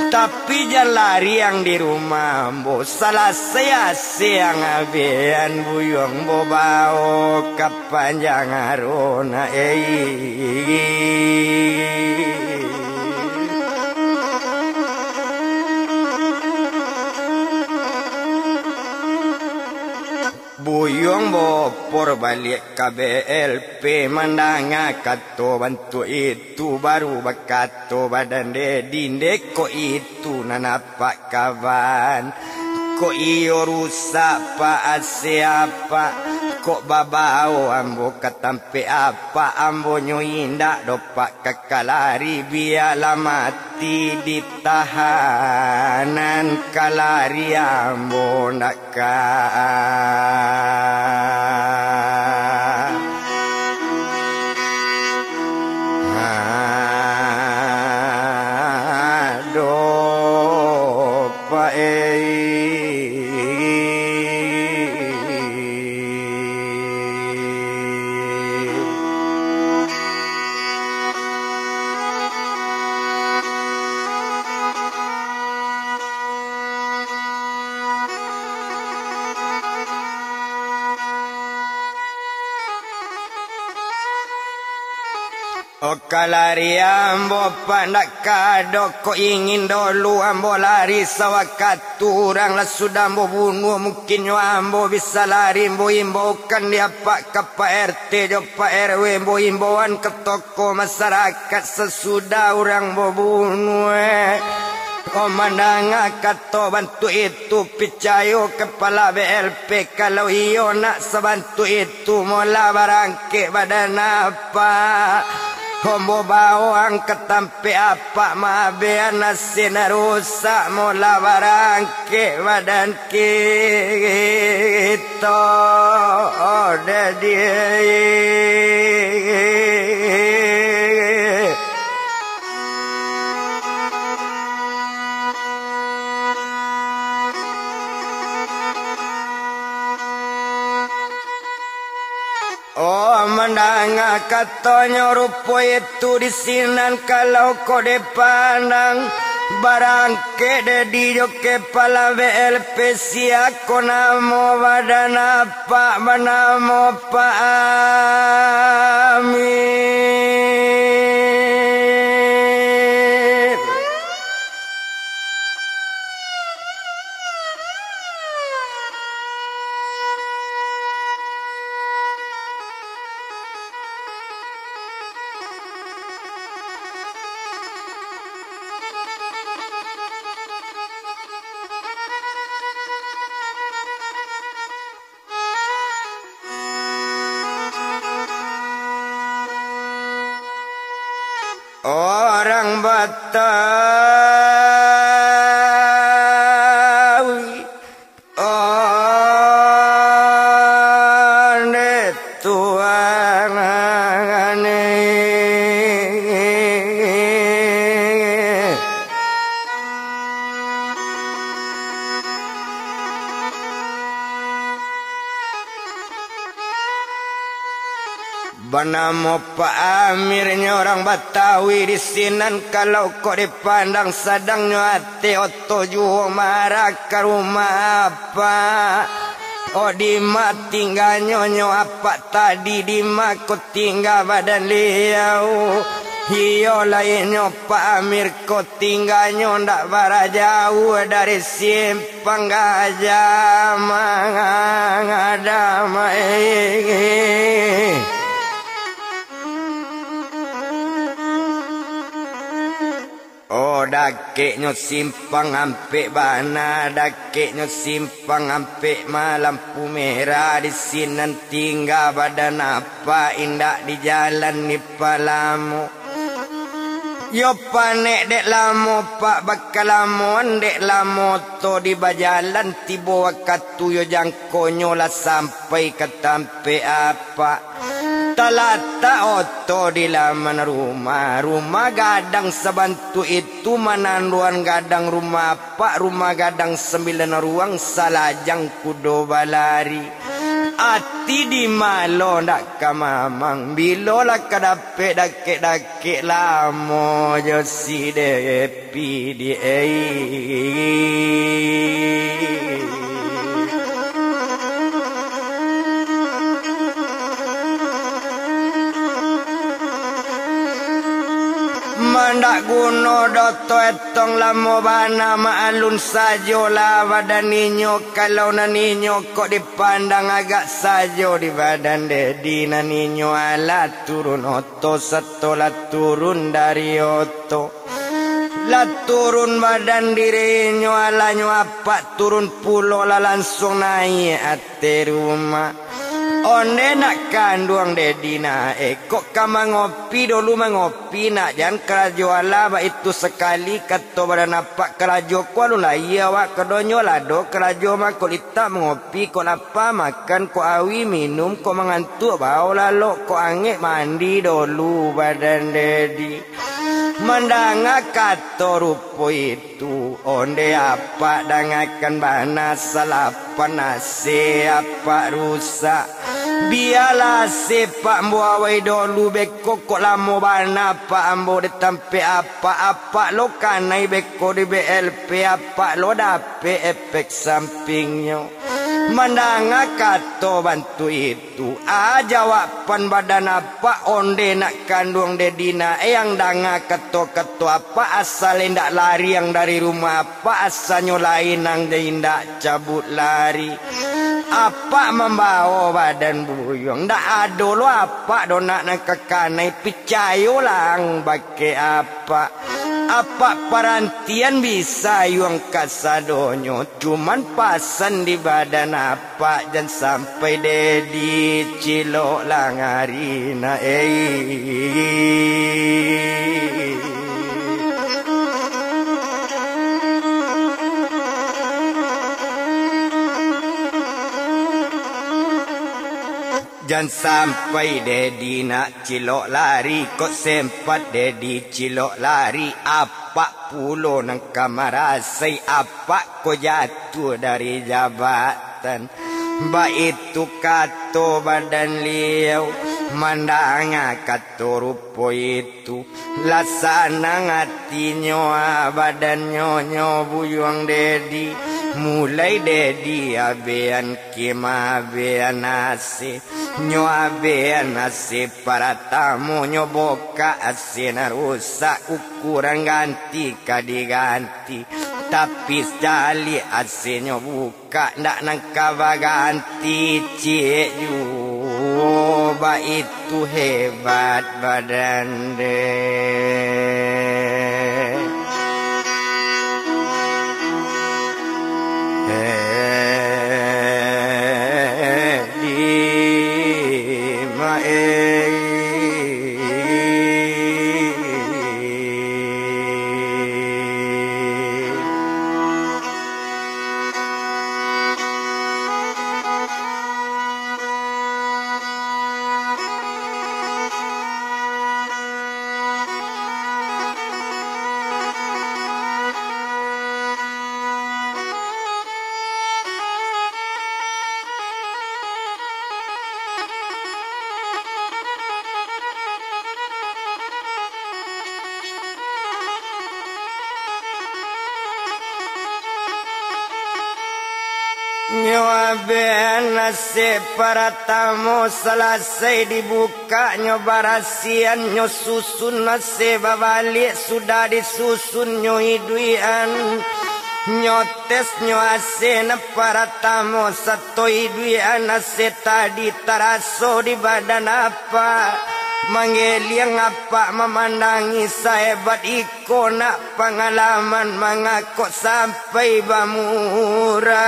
Tapi jan lari ang di rumah ambo, salasai A C ang abehan, buyuang ambo bao ka panjang arona, ei. Buyuang baopor baliak ka B L P, mandanga kato bantuak itu, baru bakato badan Dedi, ndeh kok itu nan Apak kaban. Kok iyo rusak, Pak, A C Apak? Kok babao ambo ka tampek Apak? Ambo nyo indak doh, Pak, ka kalari, bialah mati di tahanan, kalari ambo ndak ka. Aduh, Pak, ei. O kalari ambo, Pak, ndak ka ado, kok ingin dulu ambo lari sawakatu urang lah sudah ambo bunuah, mungkin nyo ambo bisa lari, ambo imbaukan di Apak ka Pak R T jo Pak R W, ambo imbauan ka tokoh masarakat sasudah urang ambo bunuah. Kok mandanga kato bantuak itu, picayo kapalo B L P, kalau iyo nak sabantuak itu, molah barangkek badan Apak. Ambo bao ang ka tampek Apak, maabehan A C nan rusak, molah barangkek badan kito, Dedi. Oh, mandanga katonyo rupo itu di sinan, kalau kok dipandang, barangkek Dedi jo kapalo B L P, sia ko namo badan Apak, banamo Pak Amir. Orang Batawi, oh, nde tuangan. Banamo Pak Amir nyo urang Batawi di sinan, kalau kok dipandang sadangnyo ati oto juo marah ka rumah Apak. Oh, dima tingganyo nyo Apak tadi, dima ko tingga badan liau? Iyo, lainyo Pak Amir ko tingganyo ndak bara jauah dari Simpang Gajah Mada. Oh, dakeknyo Simpang Ampek bana, dakeknyo Simpang Ampek ma lampu merah, di sinan tingga badan apak, indak di jalan dipalamo. Yo panek dek lamo, Pak, bakalamoan dek lamo oto di bajalan, tibo wakatu yo jangkonyo lah sampai ka tampek apak. Talatak oto di laman rumah. Rumah gadang sabantuak itu mananduan gadang rumah apak, rumah gadang sambilan ruang, salajang kudo balari. Ati di malo ndak ka mamang, bilo lah ka dapek dakek-dakek lamo jo si Depi di ei. Mandak guno doh to etong lamo bana, maalun sajolah badan inyo, kalau nan inyo kok dipandang agak sajo di badan Dedi, nan inyo alah turun oto, sato lah turun dari oto. Lah turun badan dirinyo, alanyo apak turun pulo, lah lansuang naiak ateh rumah. Onde nak kanduang Dedi nak, eh, kok ka mangopi dulu, mangopi nak, jan karajo alah baitu sakali, kato badan apak, karajo ko alun lai awak, kadonyo lah do karajo mah, kok litak mangopi, kok lapa makan, kok awi minum, kok mangantuak bao lalok, kok angek mandi dolu badan Dedi. Mandanga kato rupo itu, onde apak dangakan bana, salapan ase apak rusak. Bialah ase pak ambo awai dolu, beko kok lamo bana pak ambo di tampek apak, apak lo kanai beko di B L P, apak lo dapek epek sampingnyo. Mandanga kato bantuak itu, a jawaban badan apak, onde nak kanduang Dedi nak, eyang danga kato-kato apak, asa indak lariang dari rumah apak, asanyo lain nan indak cabut lari. Apak mambao badan buyuang, ndak ado lo apak do nak nan ka kanai, picayolah ang bakeh apak. Apak parantian bisa yuang kasadonyo, cuman pasan di badan apak, jan sampai Dedi cilok langari na, ei. Jan sampai Dedi nak cilok lari, kok sempat Dedi cilok lari, apak pulo nan ka marasai, apak ko jatuah dari jabatan. Baitu kato badan liau, mandanga kato rupo itu. Lah sanang atinyo, ah, badannyo nyo buyuang Dedi. Mulai Dedi abean kima, abean ase. Nyo abean ase paratamo, nyo bokak ase nan rusak, ukuran ganti ka diganti. Tapi sajalik ase nyo bu- kak ndak nan ka baganti, ciek juo baitu hebat badan deh. Eh, di ma-, eh. Abean ase paratamo salasai dibukaknyo, barasiannyo susun ase babaliak, sudah disusunnyo iduikan. Nyo tesnyo ase nan paratamo sato iduikan ase tadi taraso di badan apak. Manggeliang apak mamandangi sahebat iko nak pangalaman mangakok sampai bamurang.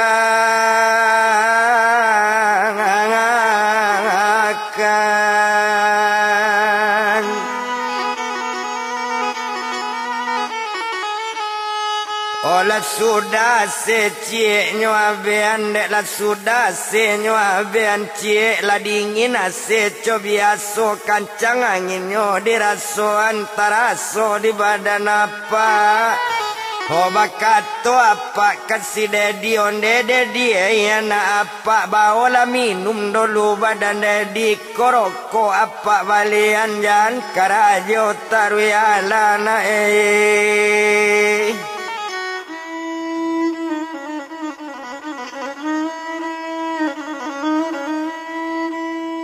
Oh, lah sudah se cieknyo abean, dek lah sudah se nyo abean ciek, lah dingin ase co biaso, kancang anginnyo dirasoan, taraso di badan apak. Oh, bakato apak ka si Dedi, "Onde Dedi, eh, anak apak, baolah minum dulu badan Dedi ko, rokok apak balian, jan karajo taruih alah nak, eh."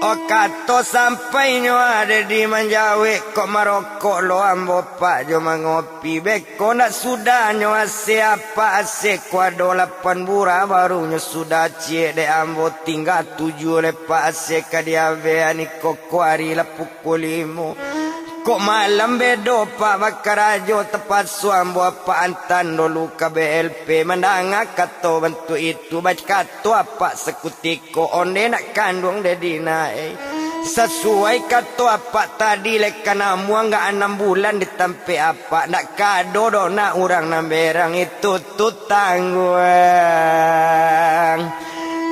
Oh, kato sampainyo Dedi manjawek, "Kok marokok lo ambo, Pak, jo mangopi. Beko nak sudahnyo ase apak, ase ko ado lapan burah, barunyo sudah ciek dek ambo, tingga tujuah lepak ase ka diabean iko, ko ari lah pukua limo. Kok malam bedo, Pak, bakarajo, tapaso ambo apak antan dulu ka B L P." Mandanga kato bantuak itu, bakato apak sakutiko, "Onde nak kanduang Dedi nak, eh. Sasuai kato apak tadi, lai ka namuah anggak anam bulan di tampek apak, ndak ka ado doh nak urang nan berang itu tu tangguang."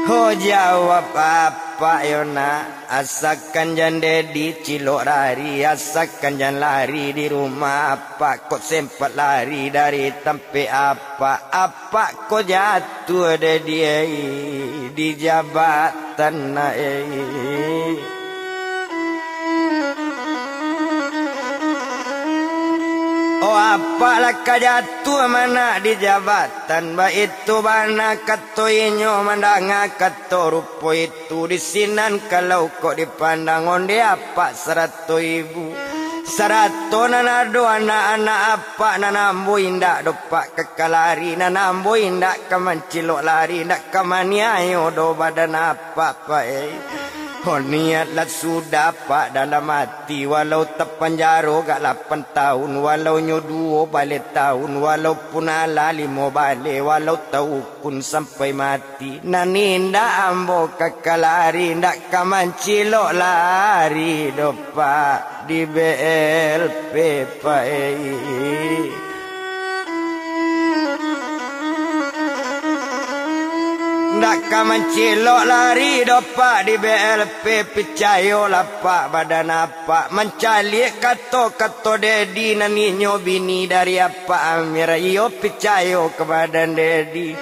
Ho, jawab apak yo nak, "Asakan jan Dedi cilok lari, asakan jan lari di rumah apak, kok sempat lari dari tampek apak, apak ko jatuah Dedi, eh, di jabatan nak, eh." Oh, apak lah ka jatuah manak di jabatan, baitu bana kato inyo. Mandanga kato rupo itu, di sinan kalau kok dipandang, onde apak sarato ibu, sarato nan ado anak-anak apak, nan ambo indak doh, Pak, ka, ka lari, nan ambo indak ka mancilok lari, indak ka maniayo doh badan apak, Pak, eh. Oh, niat lah sudah, Pak, dalam ati, walau tapanjaro agak lapan taun, walau nyo duo baleh taun, walaupun alah limo baleh, walau taukun sampai mati, nan indak ambo ka, ka lari, indak ka mancilok lari doh, Pak, di B L P, Pak, eh. Ndak ka mancilok lari doh, Pak, di B L P, picayolah, Pak, badan apak mancaliak kato-kato Dedi, nan inyo bini dari Apak Amir, iyo picayo ka badan Dedi.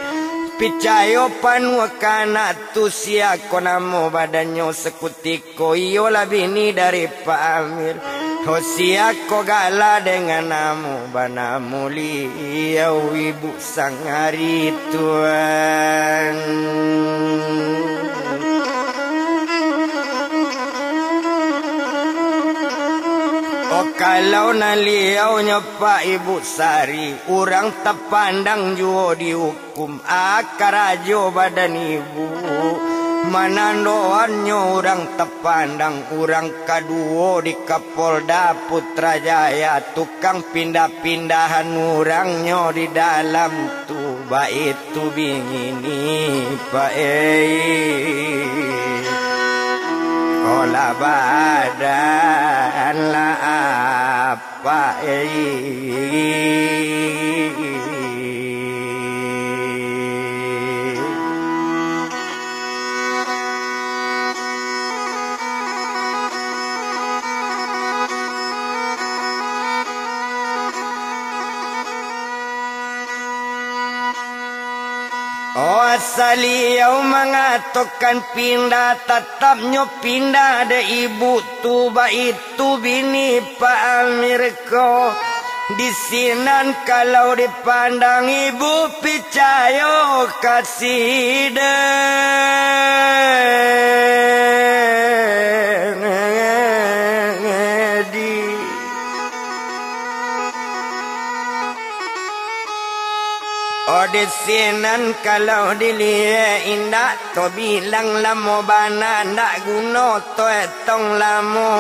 Picayo panuah ka anak tu, sia ko namo badannyo sakutiko. Ko iyolah bini dari Pak Amir. Ho, sia ko gala dengan namo, banamo Liau Ibu Sangari, Tuan. Oh, kalau nan Liau nyo, Pak, Ibu Sari, urang tapandang juo di kum, a, karajo badan ibu. Manandoannyo urang tapandang, urang kaduo di Kapolda Putrajaya, tukang pindah-pindahan urangnyo di dalam tu, baitu bingini, Pak, eh. Olah badan lah ap- Pak, eh. Oh, asa Liau mangatokan pindah, tatapnyo pindah dek ibu tu, baitu bini Pak Amir ko. Di sinan kalau dipandang ibu picayo ka sidang di. Oh, di sinan kalau diliek indak to bilang lamo bana, ndak guno to etong lamo.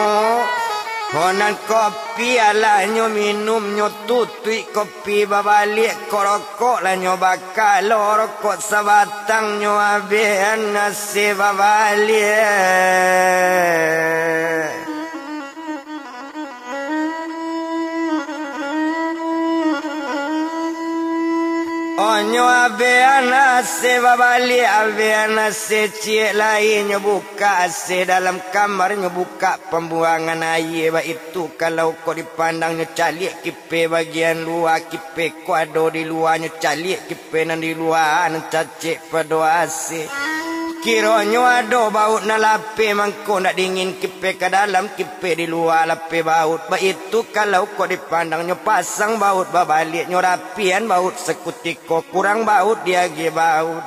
Ho nan kopi alah nyo minum, nyo tutuik kopi babaliak, ko rokok lah nyo baka, lo rokok sabatang nyo abih, anase babaliak. Onyo abih anase babaliak, abih anase ciek lai nyo bukak ase dalam kamar, nyo bukak pambuangan aia, baitu kalau kok dipandang nyo caliak kipe bagian lua, kipe ko ado di lua nyo caliak, kipe nan di lua nan cacek pado ase. Kironyo ado bauik nan lapeh mangko ndak dingin, kipe ka dalam, kipe di lua lapeh bauik. Baitu kalau kok dipandang nyo pasang bauik babaliak, nyo rapian bauik sakutiko, kurang bauik diagiah bauik.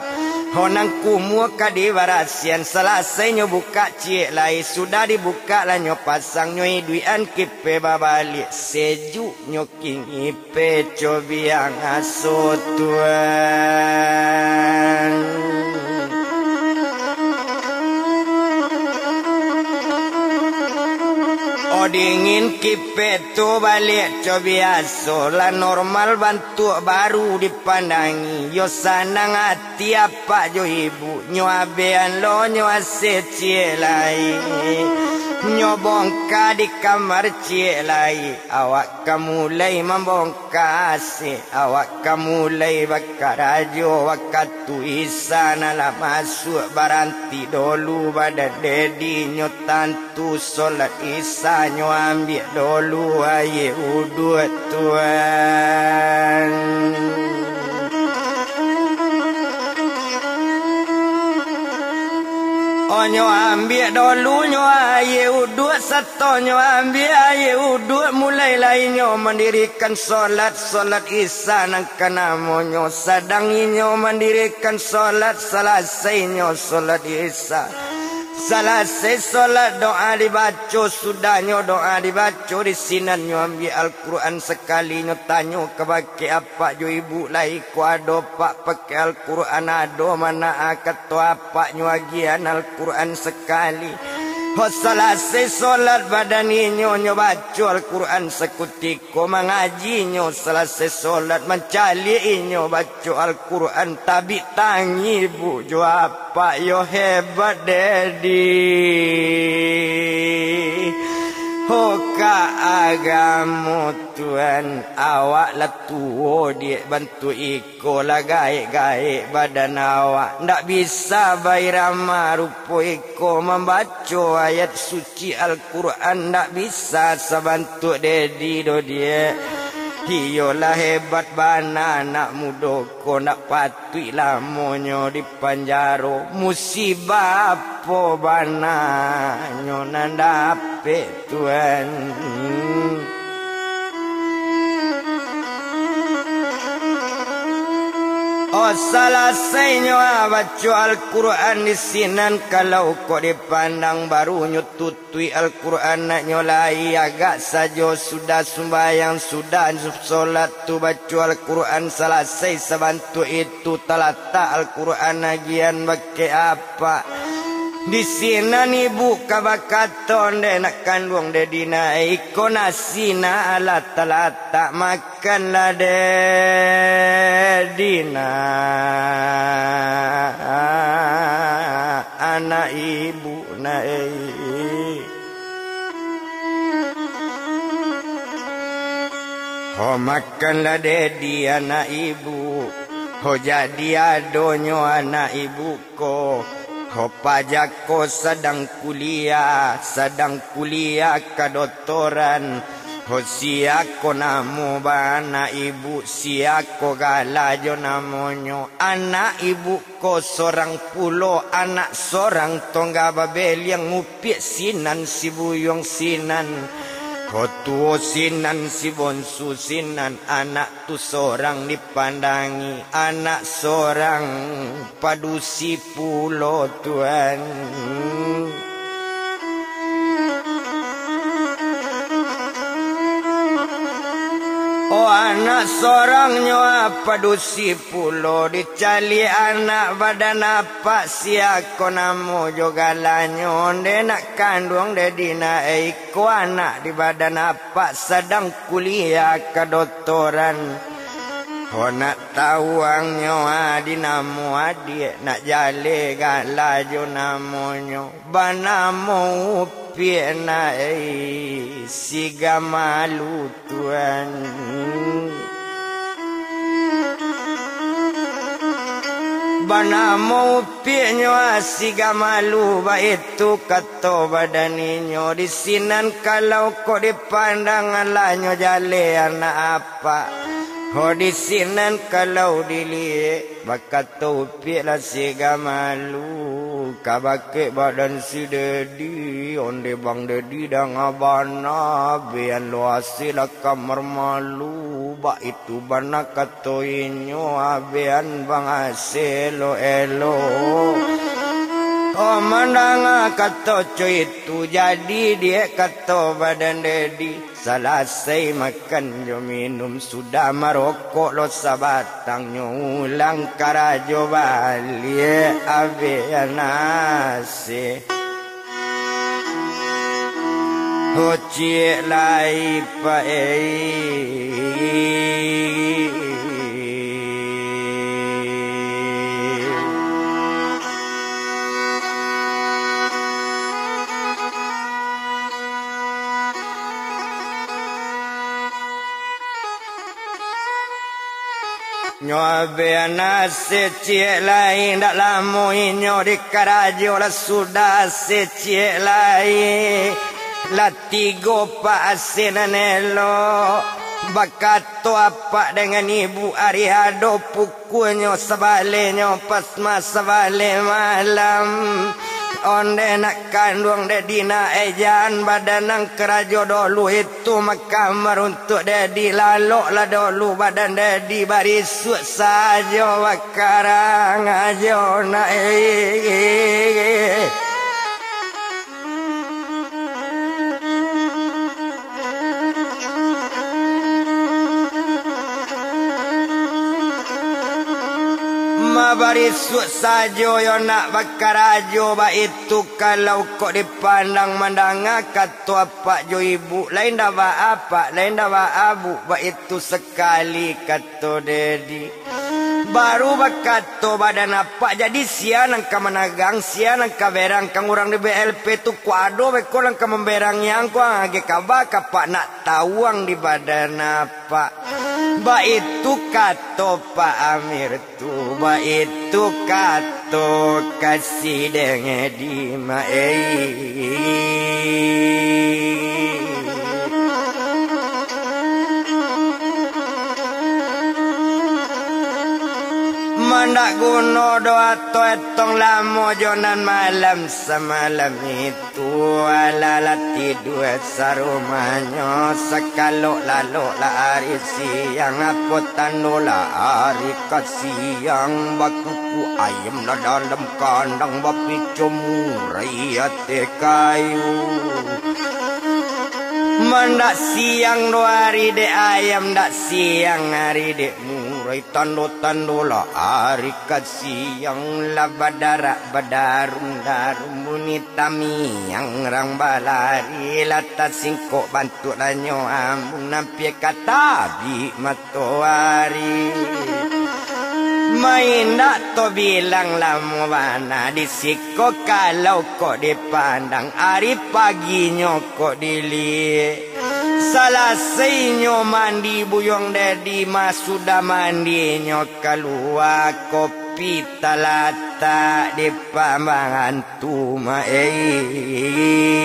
Ho nan kumuah ka dibarasian, salasai nyo bukak ciek lai, sudah dibukak lah nyo pasang, nyo iduikan kipe babaliak, sejuk nyo kini. Pe cobiang aso Tuan. Oh, dingin kipe tu baliak cobiang aso, lah normal bantuak baru dipandangi. Yo sanang ati apak jo ibu, nyo abean lo nyo ase ciek lai. Nyo bongka di kamar ciek lai, awak ka mulai mambongka ase. Awak ka mulai bakarajo, wakatu Isa nan lah masuak, baranti dolu badan Dedi nyo tantu solat Isa nyo ambiak dolu aia uduak Tuan. Oh, nyo ambiak dolu nyo aia uduak, sato nyo ambiak aia uduak, mulai lai nyo mandirikan solat, solat Isa nan ka namonyo. Sadang inyo mandirikan solat, salasai nyo solat Isa. Salasai solat, doa dibaco, sudahnyo doa dibaco, di sinan nyo ambiak Al-Quran sakali, nyo tanyo kabake apak jo ibu, lai ko ado, Pak, pakai Al-Quran ado, mana a kato apak nyo agiahan Al-Quran sakali. Ho salasai solat badan inyo, nyo baco Al-Quran sakutiko, mangaji nyo salasai solat, mancaliak inyo baco Al-Quran, tabik tangih ibu jo apak, yo hebat Dedi. Ho ka agamo Tuan, awak lah tuo diak bantuak iko, lah gaek-gaek badan awak, ndak bisa bairama rupo iko, mambaco ayat suci Al-Quran ndak bisa sabantuak Dedi doh diak. Iyolah hebat bana anak mudo ko, ndak patuik lamonyo di panjaro, musibah apo bana nyo nan dapek Tuan. Oh, salasai nyo baco Al-Quran di sinan, kalau kok dipandang baru nyo tutuik Al-Quran nak nyo lai, agak sajo sudah sumbayang, sudah solat tu baco Al-Quran salasai sabantuak itu, talatak Al-Quran agian bakeh apak. Di sinan ibu ka bakato, ndeh nak kanduang Dedi nak, iko nasi nak alah talatak, makanlah Dedi nak, anak ibu nak. Ho makanlah Dedi anak ibu, ho jadi adonyo anak ibu ko. Ho paja ko sadang kuliah, sadang kuliah kadotoran. Ho sia ko namo bana ibu, sia ko gala jo namonyo. Anak ibu ko sorang pulo, anak sorang tongga babeliang, ngupiak sinan sibuyuang sinan. Ko tuo sinan si bonsu sinan, anak tu sorang dipandangi, anak sorang padusi pulo tuan. Oh, anak sorang nyo padusi pulo, dicaliak anak badan apak, sia ko namo jo galanyo, onde nak kanduang dek dina, eh, iko anak di badan apak sadang kuliah kadotoran. Ho nak tawang nyo, ah, di namo adiak, nak jaleh gala jo namonyo. Banamo Upiak nak, eh, si Gamalu tuan. Banamo Upiaknyo, ah, si Gamalu, baitu kato badan inyo. Di sinan kalau kok dipandang, alah nyo jaleh anak apak. Ho di sinan kalau diliek, bakato Upiak lah si Gamalu, ka bakeh badan si Dedi, onde bang Dedi danga bana, bean lo ase lah kamar malu, baitu bana kato inyo, abean bang ase lo elok. Oh, mandanga kato co itu, jadi diak kato badan Dedi. Salasai makan jo minum, sudah marokok lo sabatang, nyo ulang karajo baliak, abih nasi. Ho ciek lai, Pak, eh. Nyo abih nasi ciek lai, ndak lamo inyo di karajo, lah sudah ase ciek lai. Lah tigo pak ase nan elok. Bakato apak dengan ibu, ari ado pukuanyo sabaleh nyo, pas ma sabaleh malam. Onde nak kanduang dek Dina, eh, jan badan nan karajo dolu itu, maka maruntuak Dedi, laloklah dolu badan Dedi, barisuak sajo bakarang ajo nak, eh. Mabarisuak sajo yo nak bakarajo, baitu kalau kok dipandang mandanga kato apak jo ibu, lain ndak baa apak, lain ndak baa bu, baitu sakali kato Dedi. Baru bakato badan apak, jadi sia nan ka managang, sia nan ka berang, kan urang di B L P tu, kok ado beko nan ka mamberangi ang, kok ang agek kaba ka apak nak tawang di badan apak. Baitu kato Pak Amir tu, baitu kato ka si Dedi ma, eh. Mandak guno doh ato etong lamo jo nan malam samalam itu. Tu alah lah tidua sarumahnyo, sakalok lalok lah ari siang, apo tando lah ari ka siang, bakuku ayam lah dalam kandang, bapico murai ateh kayu. Mandak siang doh ari dek ayam, ndak siang ari dek murai, tando-tando lah ari ka siang, lah badarak badarung-darung bunyi tamiang rang balari, lah tasingkok bantuak lanyo ambun ampia ka tabik matoari. Maindak to bilang lamo bana di siko, kalau kok dipandang ari paginyo kok diliek. Salasainyo mandi buyuang Dedi, masudah mandinyo kalua, kopi talatak di pambantu ma, eh.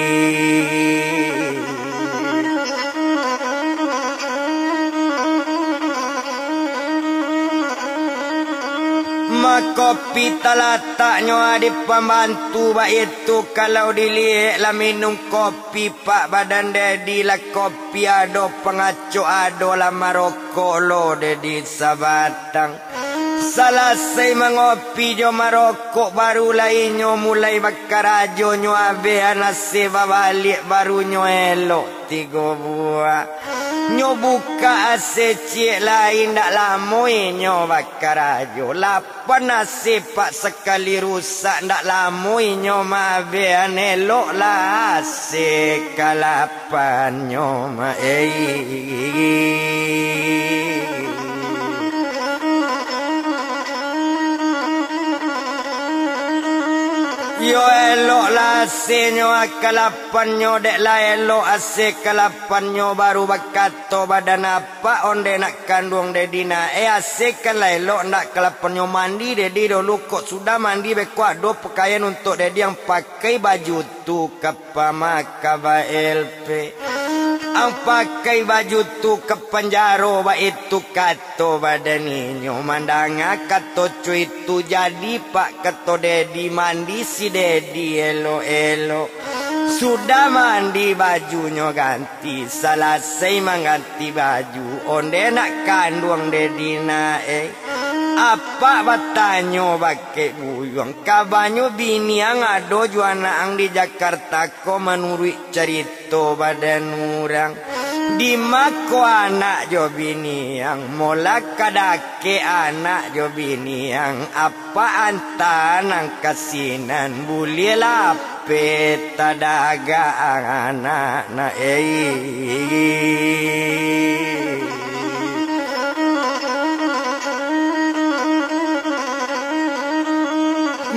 Ma Kopi talataknyo di pambantu, baitu kalau diliek lah minum kopi, pak badan dedi lah kopi, ado pangacok, ado lah marokok lo dedi sabatang. Salasai mangopi jo marokok, barulah inyo mulai bakarajo, nyo abeh anase babaliak, baru nyo elok tigo buah. Nyo bukak ase ciek lai, ndak lamo inyo bakarajo. Lapan ase pak sakali rusak, ndak lamo inyo maabeh, eloklah ase kalapannyo ma-, ei. Yo eloklah asenyo kalapannyo, dek lah elok ase kalapannyo, baru bakato badan apak, onde nak kanduang dedi nak, eh, asekanlah elok ndak kalapannyo mandi dedi dulu, kok sudah mandi beko ado pakaian untuak dedi, ang pakai baju tu ka pamaka ba-el pe. Ang pakai baju tu ka panjaro, baitu kato badan inyo. Mandanga kato co itu, jadi pak kato dedi, mandi si dedi elok-elok. Sudah mandi bajunyo ganti, salasai mangganti baju, onde nak kanduang dedi nak, eh. Apak batanyo bakeh buyuang, kabanyo bini ang ado jo anak ang di Jakarta ko, manuruik carito badan urang. Dima ko anak jo bini ang, molah ka dakek anak jo bini ang, apak anta nan ka sinan, buliah lah pe tadagak anak nak, ei.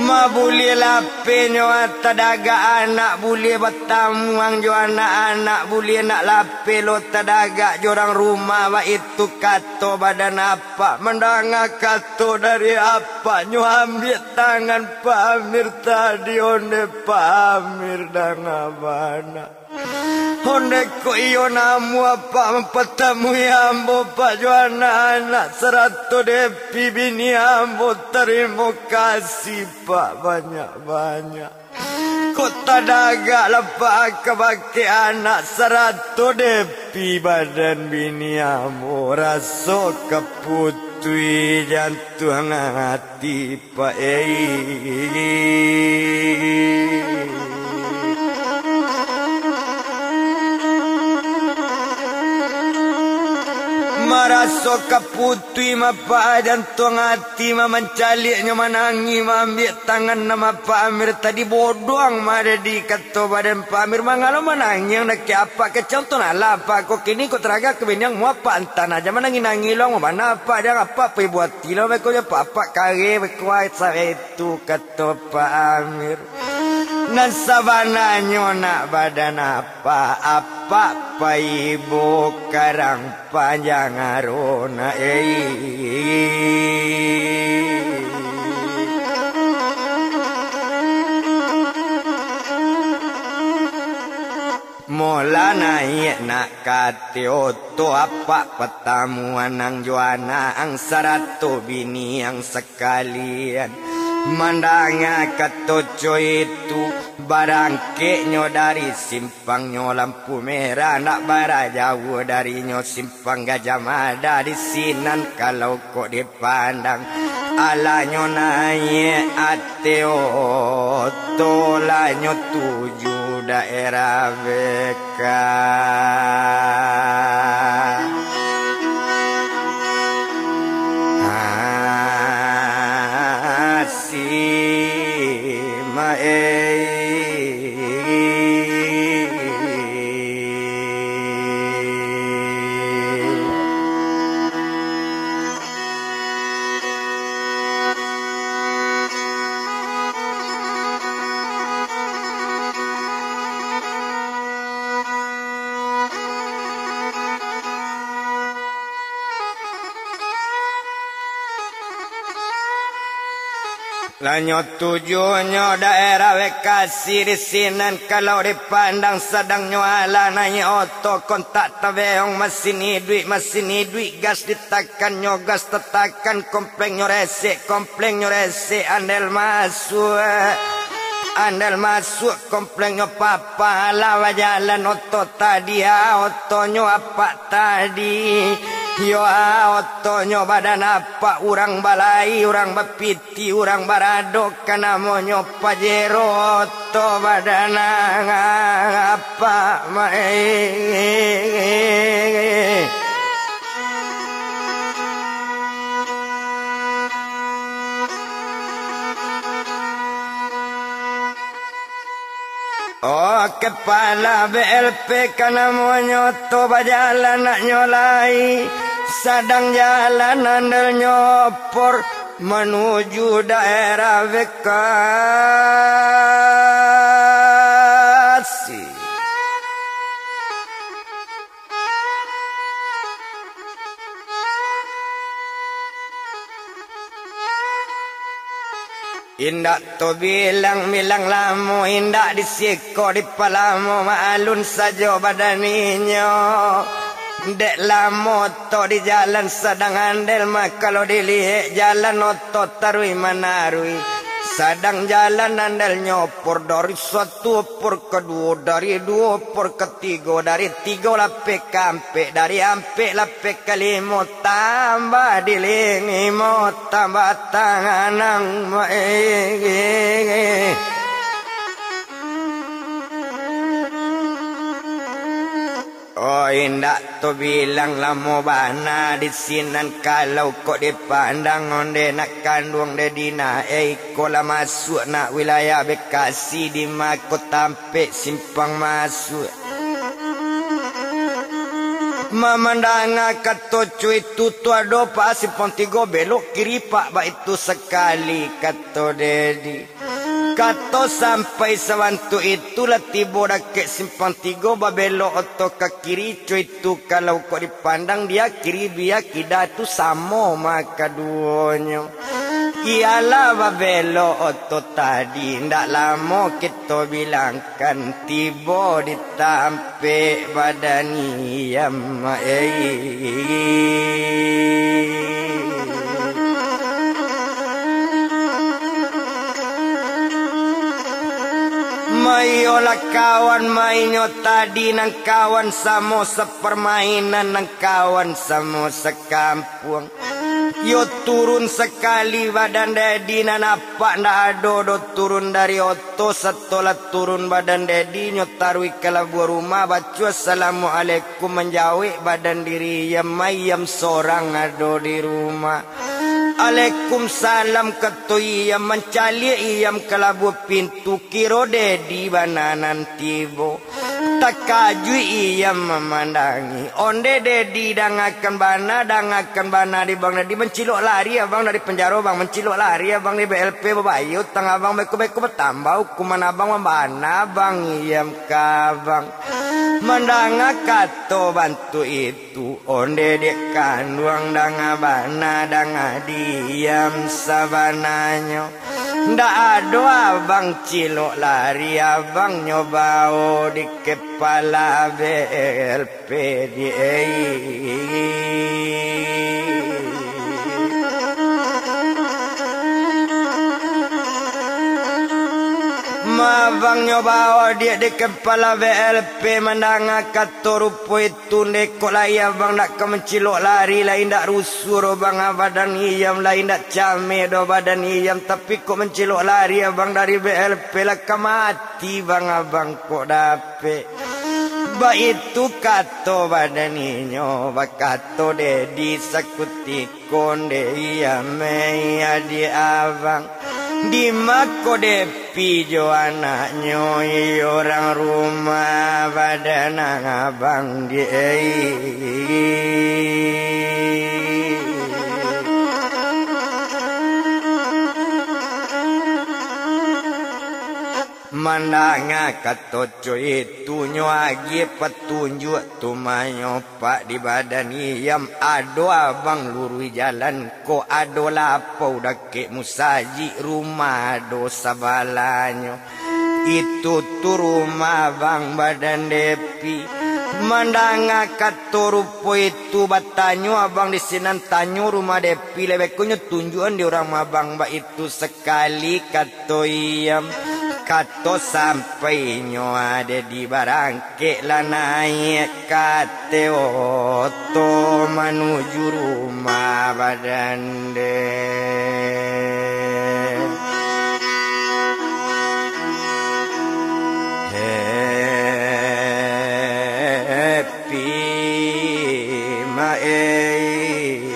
Ma buliah lah pe nyo tadagak anak, buliah batamuang jo anak-anak, buliah nak lah pe lo tadagak jo urang rumah, baitu kato badan apak. Mandanga kato dari apak, nyo ambiak tangan Pak Amir tadi, onde Pak Amir danga bana. Onde kok iyo namuah apak mampatamui ambo, pak, jo anak-anak sarato depi bini ambo, tarimo kasih pak banyak-banyak. Kok tadagak lah pak kabake anak sarato depi badan bini ambo, raso ka putuih jantuang ati. Pak ei. Maraso ka putuih ma pak, jantuang ati ma mancaliaknyo manangih, maambiak tangan nan ma pak Amir tadi, bodoang ma ado di kato badan pak Amir, mangalo manangih ang dakek apak, kecang tu nah lah apak ko kini ko taragak ka bini ang, ma apak antah nah, jan manangih-nangih lo, ma bana apak, jan apak paibo ati lo, beko jo apak, apak kareh beko ai sarai tu, kato Pak Amir. Nan sabananyo nak badan apak, apak paibo karang panjang aro nak ei. Molah naiak nak ka ateh oto, apak patamuan ang jo anak ang sarato bini ang sakalian. Mandanga kato co itu, barangkeknyo dari simpangnyo lampu merah, ndak bara jauah darinyo simpang Gajah Mada, di sinan kalau kok di pandang. Alanyo naiak ateh oto, lanyo tuju daerah B K. Asi ma ei. Lanyo tujuhnyo daerah Bekasi di sinan, kalau dipandang sadang nyo alah naiak oto, kontak tabeong, masin iduik, masin iduik, gas ditakannyo, gas tatakan, kompleknyo resek, kompleknyo resek, andel masuak, andel masuak, kompleknyo papa, alah bajalan oto tadi, ah, otonyo apak tadi, yo, ah, otonyo badan apak, urang balai, urang bapiti, urang barado, ka namonyo Pajero, oto badan apak, mai. Oh, kepala B L P ka namonyo tu bajalan naknyo lai, sadang jalan andel nyopor manuju daerah Bekasi. Indak tabilang-bilang lamo, indak di siko dipalamo, ma-alun sajo badan inyo. Dek lamo oto di jalan sadang andel mah, kalau diliek jalan oto taruih manaruih. Sadang jalan andel nyopor dari satu opor kaduo, dari duo opor katigo, dari tigo lapeh ka ampek, dari ampek lapeh ka limo, tambah di limo, tambah tanganang. Oh, indak tabilang lamo bana di sinan, kalau kok dipandang onde nak kanduang de dina, eh, iko lah masuak nak wilayah Bekasi, di mako tampek simpang masuak. Mamandanga kato cuitu tu ado pa simpang tigo, belok kiri pak, baitu sakali kato Dedi. Kato sampai sabantuk itu lah tibo dakek simpang tigo, babelok oto ka kiri, cuitu kalau kok dipandang dia kiri bia kida tu samo mah kaduonyo. Iyalah babelok oto tadi, ndak lamo kito bilangkan tibo di tampek badan iyam, eh. Maiyolah kawan, mainyo tadi nan kawan samo saparmainan, nan kawan samo sakampuang. Yo turun sakali badan Dedi, nan apak ndak ado doh turun dari oto, satolah turun badan Dedi, nyo taruih ka labuah rumah, baco assalamualaikum, manjawek badan diri iyam, iyam sorang ado di rumah. Alaikumsalam, kato iyam, mancaliak iyam ka labuah pintu, kiro Dedi bana nan tibo. Takajuik iyam mamandangi. Onde Dedi, dangakan bana, dangakan bana di bang Dedi, mancilok lari abang dari panjaro bang, mancilok lari abang di B L P, babayia utang abang, beko-beko batambah hukuman abang, mambana bang iyam ka abang. Mandanga kato bantuak itu, onde dek kanduang, danga bana, danga diam sabananyo. Ndak ado abang cilok lari, abang nyo bao di kepala B L P di. Ma abang nyo bao diak di kepala B L P, mandanga kato rupo itu, ndeh kok lai abang ndak ka mancilok lari, lai ndak rusuh doh bang, ah, badan iyam, lai ndak cameh doh badan iyam, tapi kok mancilok lari abang dari B L P, lah ka mati bang abang kok dapek. Baitu kato badan inyo, bakato Dedi sakutiko, ndeh iyam, eh, adiak abang. Di mako dek pi jo anaknyo, iyo urang rumah badan abang di. Mandanga kato co itu, nyo agiah patunjuak tu manyopak di badan iyam. Ado abang lurui jalan ko, ado lapau dakek musajik, rumah ado sabalahnyo. Itu tu rumah abang badan Depi. Mandanga kato rupo itu, batanyo abang di sinan, tanyo rumah Depi, lebih kurang nyo tunjuakan di urang abang baitu. Tu sakali kato iyam, kato sampai nyo ade di barangkek lah naiak ka ateh oto manuju rumah badande. Hep Pi maei.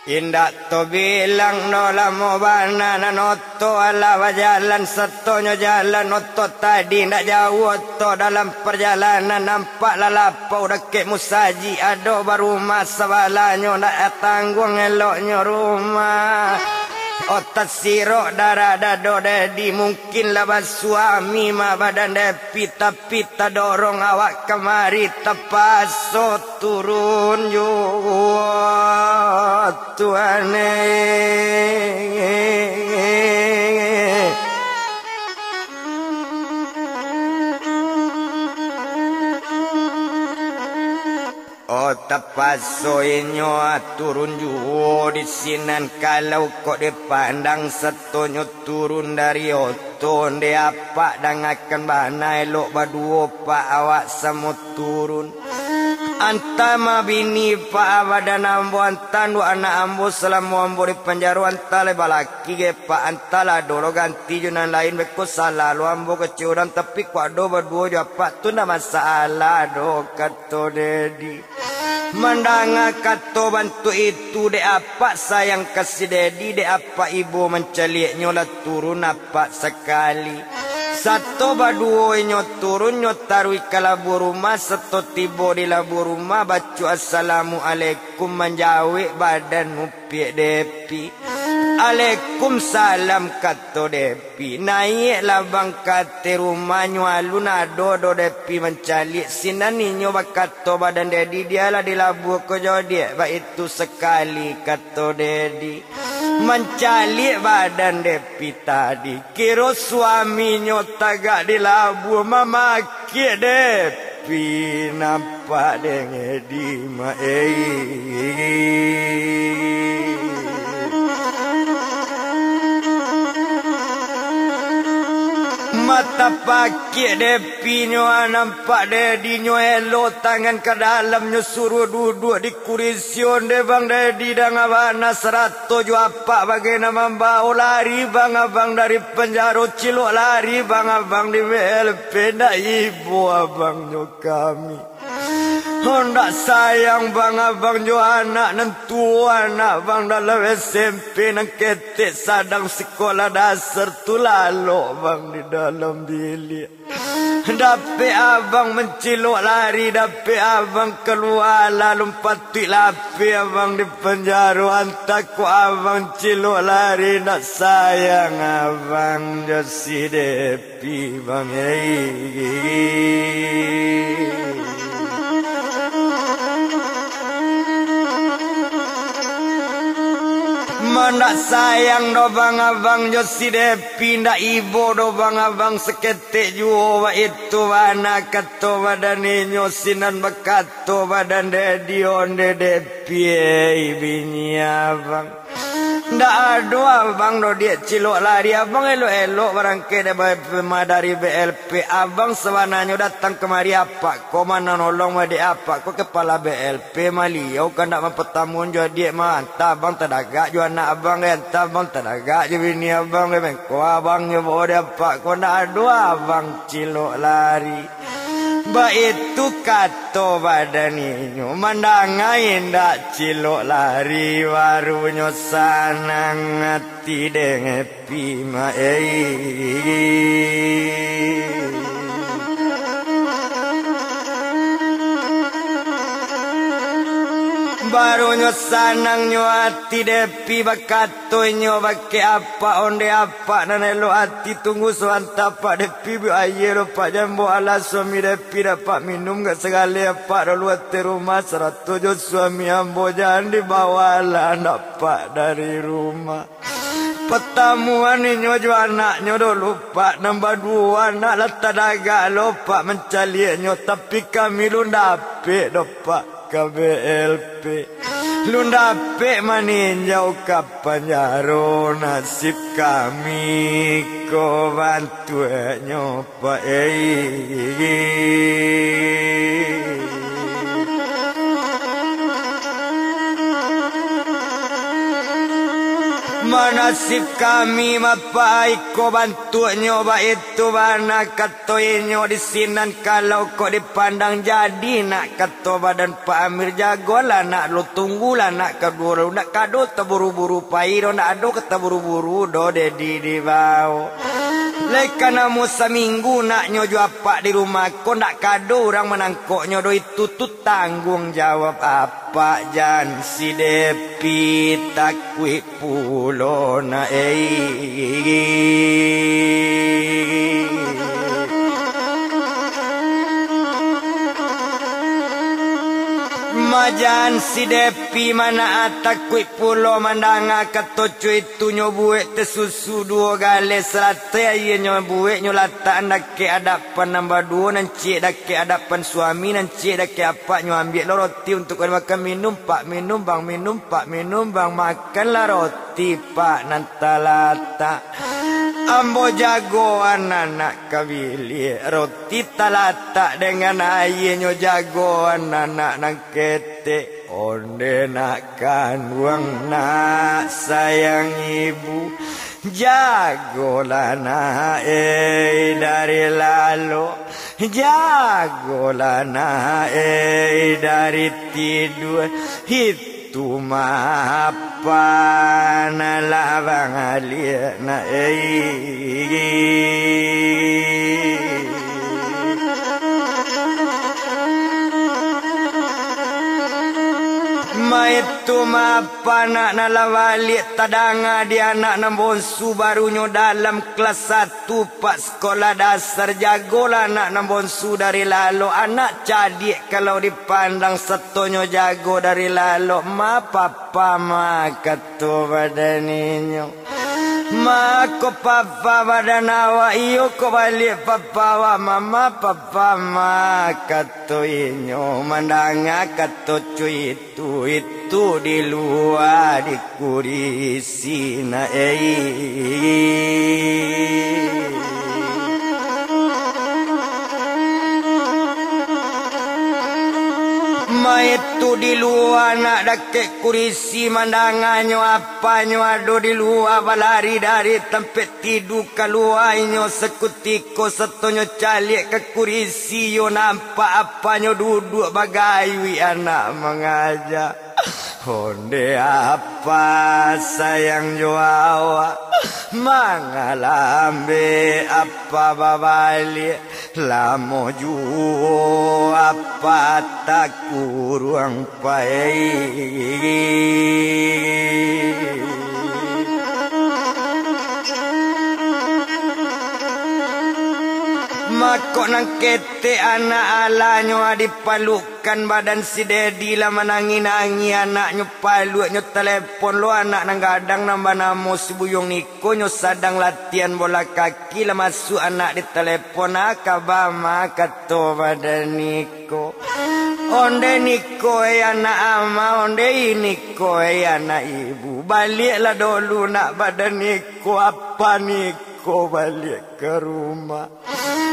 Indak tobilang no lamo bana nan oto alah bajalan, satonyo jalan oto tadi indak jauah oto. Dalam parjalanan nampak lah lapau dakek musajik, ado barumah sabalahnyo, ndak tangguang eloknyo rumah. Otak sirok darah dado Dedi, mungkin lah basuami mah badan Depi, tapi tadorong awak kamari, tapaso turun juo, Tuhan eh. Oh, tapaso inyo turun juo di sinan. Kalau kok dipandang satonyo turun dari oto, ndeh apak, dangakan bana elok baduo, Pak, awak samo turun. Antah mah bini, Pak, badan ambo, antah nduak anak ambo, salamo ambo di panjaro, antah lai balaki ge, Pak, antah lah ado lo ganti jo nan lain, beko salah lo ambo kecek urang, tapi kok ado baduo jo apak tu ndak masalah doh, kato Dedi. Mandanga kato bantuak itu, dek apak sayang ka si Dedi, dek apak ibo mancaliaknyo lah turun apak sakali. Sato baduo inyo turun, nyo taruih ka labuah rumah, sato tibo di labuah rumah, baco assalamualaikum, manjawek badan mupiak Depi. Alaikumsalam, kato Depi. Pi, naiaklah abang ka ateh rumah, nyo alun ado doh Depi mancaliak. Sinan inyo bakato badan Dedi, dialah di labuah ko jo diak, baitu sakali kato Dedi. Mancaliak badan Depi tadi, kiro suaminyo tagak di labuah, mamakiak Depi nampak dek Dedi ma ei. Mata pakiak Depi nyo, nampak Dedi nyo elok, tangan ka dalam nyo suruah duduak di kurisi onde, bang Dedi danga bana sarato jo apak bagai nan mambao. Lari bang abang dari panjaro, cilok lari bang abang di B L P, ndak ibo abang nyo kami. Hondak sayang bang abang jo anak nan tuo, anak bang dalam S M P, nan ketek sadang sikolah dasar tu lalok bang di dalam biliak. Dapek abang mancilok lari, dapek abang kalua, alun patuik lapeh abang di panjaro, antah kok abang cilok lari, ndak sayang abang jo si Depi. Pi bang ei. Mandak sayang doh bang abang jo si Depi, ndak ibo doh bang abang saketek juo, baitu bana kato badan inyo. Sinan bakato badan Dedi, onde Depi ei bini abang. Ndak ado abang doh diak cilok lari, abang elok-elok barangkek dek ba-, ma dari B L P. Abang sabananyo datang kamari apak ko mananolong ma dek apak ko kapalo B L P, maliau kandak mampatamuan jo adiak ma, antah abang tadagak jo anak abang, antah abang tadagak jo bini abang, mangko abang nyo bao dek apak ko, ndak ado abang cilok lari. Baitu kato badan inyo, mandanga indak cilok lari, barunyo sanang ati dek Epi ma ei. Barunyo sanangnyo ati dek Epi, bakato inyo bakeh apak, onde apak nan elok ati, tunggu sabanta apak, dek Epi buek aia lo pak, jan bao alah suami dek Epi, dak apak minum ka sagale apak dulu ateh rumah, sarato jo suami ambo, jan dibawa alah ndak apak dari rumah. Patamuan inyo jo anaknyo dulu pak, nan baduo anak lah tadagak lo pak mancaliaknyo, tapi kami lun dapek do pak. K B L P. Lun dapek maninjau ka panjaro, nasib kami ko bantuaknyo, Pak, ei. Manasib kami, Bapak, ai, ko bantuaknyo, baitu bana ka to inyo di sinan, kalau kok dipandang jadi nak, kato badan Pak Amir, jagolah nak lo, tunggulah nak kaduo lo, nak kado taburu-buru pai do, nak ado ka taburu-buru do, dedi dibao. Lai ka namo saminggu naknyo jo apak di rumah ko, nak kado urang manangkoknyo do, itu tu tangguang jawab apak, jan si Depi takuik pulo na, ei. Majan si Depi mana takuik pulo mandanga kato cuitunyo, buek teh susu duo galeh, salateh aia nyo buek, nyo latak dakek adapan nan baduo, nan ciek dakek adapan suami, nan ciek dakek apak, nyo ambiak lo roti untuak ka dimakan, minum pak, minum bang, minum pak, minum bang, makanlah roti. Tipak nan talatak. Ambo jagoan anak ka biliak, roti talatak dengan aia nyo jagoan anak nan ketek. Onde nak kanduang, nak sayang ibu, jagolah nak, ei, dari lalok, jagolah nak, ei, dari tidua. Hit Tu mah apak nan lah bangaliak na, ei. Maitu mah apak nak nan lah baliak, tadanga di anak nan bonsu, barunyo dalam kelas satu. Tu pak sekolah dasar, jagolah anak nan bonsu dari lalok, anak cadiak kalau dipandang, satonyo jago dari lalok, ma papa ma kato badan inyo. Ma ko papa badan awak, iyo ko baliak papa awak, ma ma papa ma kato inyo, mandanga kato cuit. Tu itu di lua di kurisi na, ei. Maitu di lua nak dakek kurisi, mandanganyo apanyo ado di lua, balari dari tampek tidu kalua inyo, sakutiko satonyo caliak ka kurisi, iyo nampak apanyo duduak bagayuik anak mangaja. Onde apa sayang jo awak, mangalah ambek apa babaliak, lamo juo apa takuruang pai. Mako nan ketek anak alanyo dipaluk kan badan si Dedi lah manangih-nangih anaknyo, paluaknyo talepon lo anak nan gadang nan banamo si Buyuang niko, nyo sadang latihan bola kaki, lah masuak anak ditalepon, ah, kaba ma kato badan niko. Onde niko, eh, anak ama, onde i niko, eh, anak ibu. Baliaklah dolu nak badan niko, apa niko baliak ka rumah.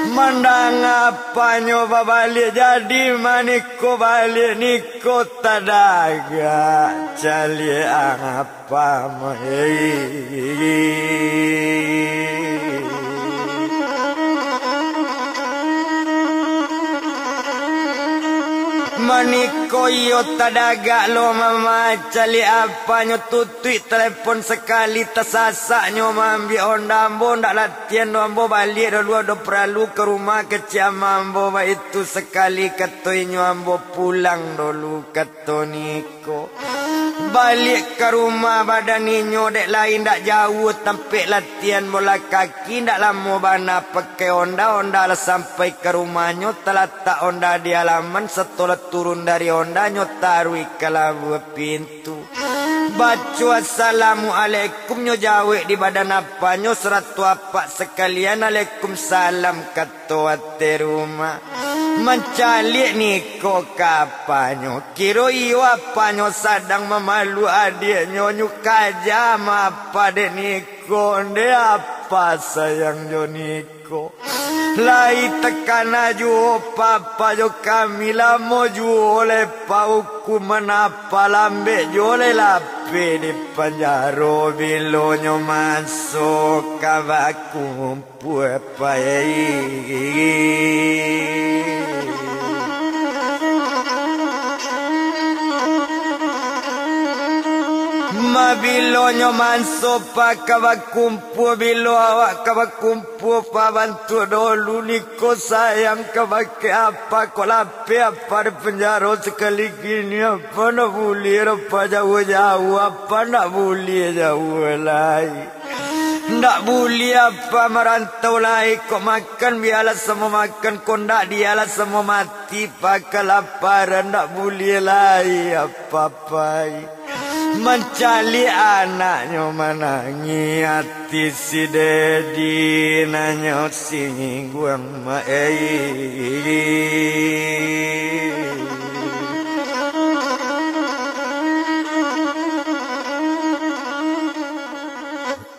Mandanga apanyo babaliak, jadi ma niko baliak, niko tadagak caliak apa ma, ei. Niko iyo tadagak lo mama, caliak apanyo tutuik telepon sakali, tasasaknyo maambiak onda ambo, ndak latihan do ambo baliak dolu, ado paralu ka rumah kecek ama ambo, baitu sakali kato inyo ambo pulang dolu, kato niko. Baliak ka rumah badan inyo dek lai ndak jauah tampek latihan bola kaki, ndak lamo bana pakai onda, onda lah sampai ka rumahnyo, talatak onda di alaman, sato lah turun dari onda nyo taruih ka labuah pintu. Baco assalamualaikum nyo jawek di badan apanyo, sarato apak sakalian alaikum salam, kato ateh rumah. Mancaliak niko ka apanyo, kiro iyo apanyo sadang mamaluak adiaknyo, nyo kaja ma apa dek niko, ndeh apa sayang jo niko. Lai takana juo papa jo kami, lamo juo lai paukuman apa, lambek juo lai lapeh di panjaro, bilonyo masuk ka bakumpua pai. Mabilonyo manso pa ka bakumpua, bilo awak ka bakumpua, pa bantuak dolu niko sayang kabake apa, kok lapeh apa di panjaro sakali kini, apa ndak buliah doh pa jauah-jauah, apa ndak buliah jauah lai. Ndak buliah apa marantau lai, kok makan bialah samo makan, kok ndak dialah samo mati, pa kalaparan, ndak buliah lai apa pai. Mancaliak anaknyo manangih, ati si Dedi nanyo singguang ma ei.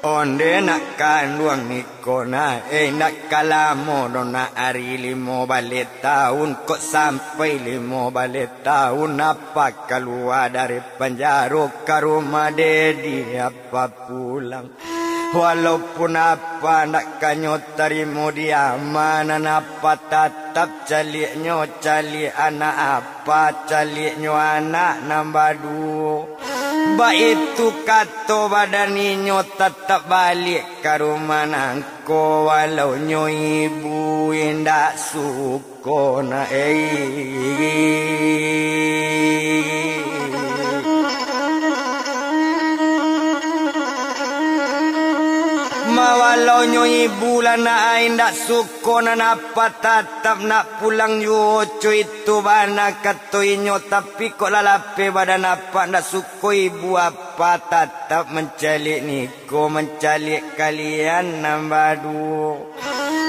Onde nak kanduang niko nah, eh, ndak ka lamo doh nak, ari limo baleh taun, kok sampai limo baleh taun, apa kalua dari panjaro ka rumah Dedi, apa pulang. Walaupun apa ndak kanyo tarimo di ama, nan apa tatap caliaknyo caliak anak apa, caliaknyo anak nan baduo. Baitu kato badan inyo tatap baliak ka rumah nangko, walau nyo ibu indak suko nak ei. Ma walau nyo ibu lah nak ai indak suko, nan apa tatap nak pulang juo, co itu bana kato inyo, tapi kok lah lapeh badan apa, ndak suko ibu apa tatap mancaliak niko, mancaliak kalian nan baduo.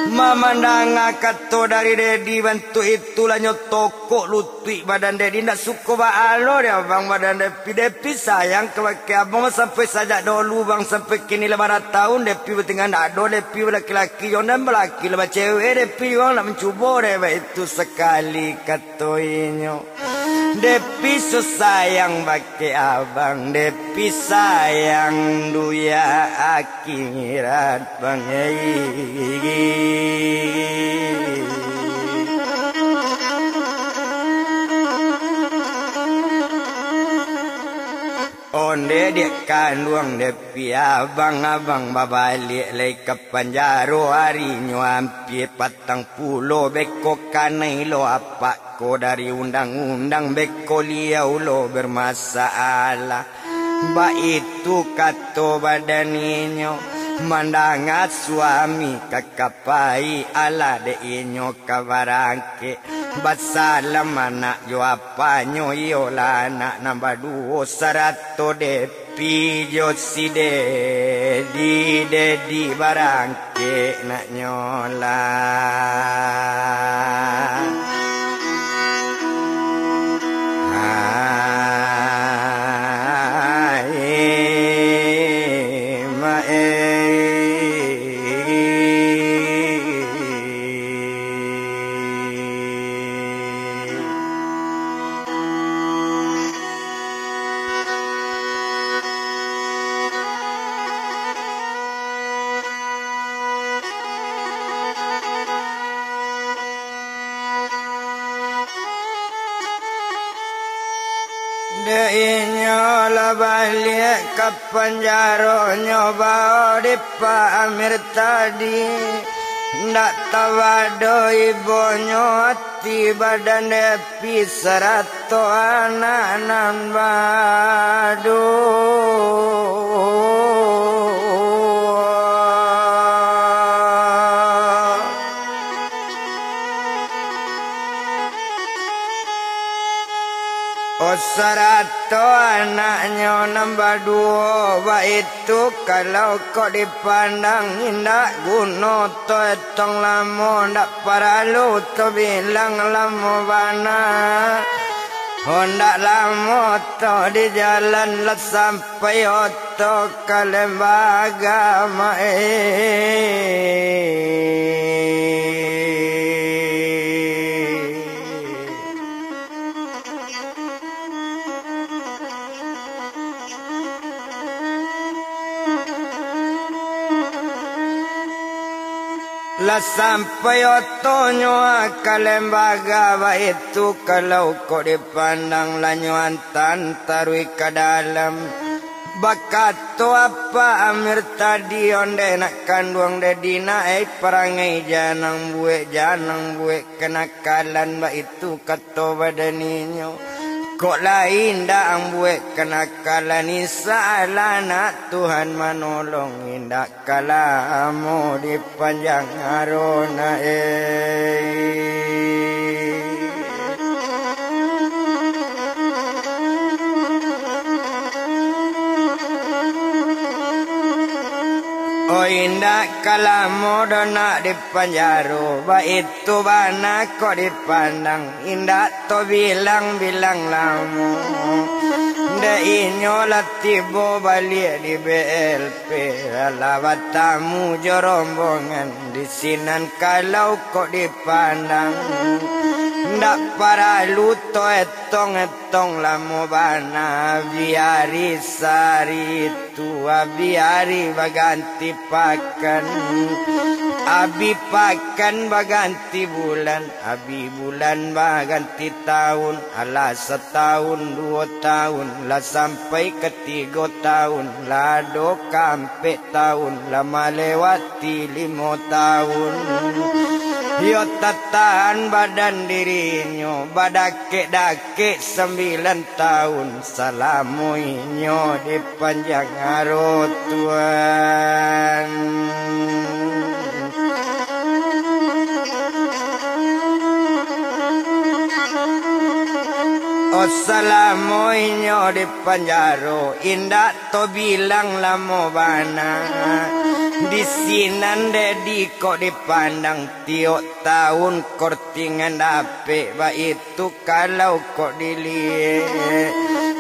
Mamandanga kato dari Dedi bantuak itu, lah nyo tokok lutuik badan Dedi, ndak suko baa lo dek abang badan Depi. Depi sayang kabake abang, sampai sajak dolu bang, sampai kini lah bara taun Depi batingga ndak ado, Depi balaki-laki jo nan balaki lah bacewek, Depi juo ndak mancubo dek baitu sakali kato inyo. Depi so sayang bake abang, Depi sayang duya akhirat bang ei. Onde dek kanduang Depi abang, abang babaliak lai ka panjaro, arinyo ampia patang pulo, beko kanai lo apak ko dari undang-undang, beko liau lo bermasalah. Baitu kato badan inyo, mandanga suami ka kapai, alah dek inyo ka barangkek. Basalam anak jo apanyo, iyolah anak nan baduo, sarato Depi jo si Dedi, Dedi barangkek naknyo lah. Hai, ma-, eh. Inyo lah baliak ka panjaronyo, bao di Pak Amir tadi. Ndak tabado ibonyo ati badan Depi sarato anak nan badu. O sarato anaknyo nan baduo, baitu kalau kok dipandang, indak guno to etong lamo, ndak paralu to bilang lamo bana. Hondak lamo to di jalan lah sampai oto ka lembaga mai. Lah sampai otonyo ka lembaga, baitu kalau kok dipandang, lanyo antan taruih ka dalam. Bakato Apak Amir tadi, ondeh nak kanduang Dedi nak, ai parangai janang buek, janang buek kanakalan, baitu kato badan inyo. Kok lai indak ang buek kanakalan, insya Allah nak Tuhan manolong, indak ka lamo dipanjang aro nak, eh. Oh, indak ka lamo doh nak di panjaro, baitu bana kok dipandang, indak to bilang-bilang lamo. Dek inyo lah tibo baliak di B L P, alah batamu jo rombongan di sinan, kalau kok dipandang, ndak paralu to etong-etong lamo bana, biari sari tu, abi ari baganti pakan, abi pakan baganti bulan, abi bulan baganti taun, alah sataun, duo taun, lah sampai ka tigo taun, lah ado ka ampek taun, lah malewati limo taun. Iyo tatahan badan dirinyo, badakek-dakek sambilan taun, salamo inyo dipanjang aro Tuhan. Oh, salamo inyo di panjaro, indak to bilang lamo bana. Di sinan Dedi kok dipandang, tiok taun kortingan dapek, baitu kalau kok diliek,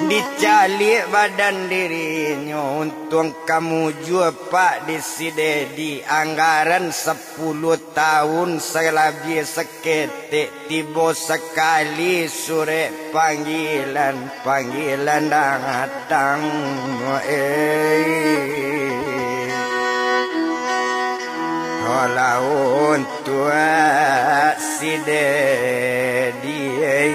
dicaliak badan dirinyo, untuang ka mujua pak di si Dedi, anggaran sapuluah taun salabiah saketek, tibo sakali surek panggilan, panggilan datang, eh. Walau untuak si Dedi, eh.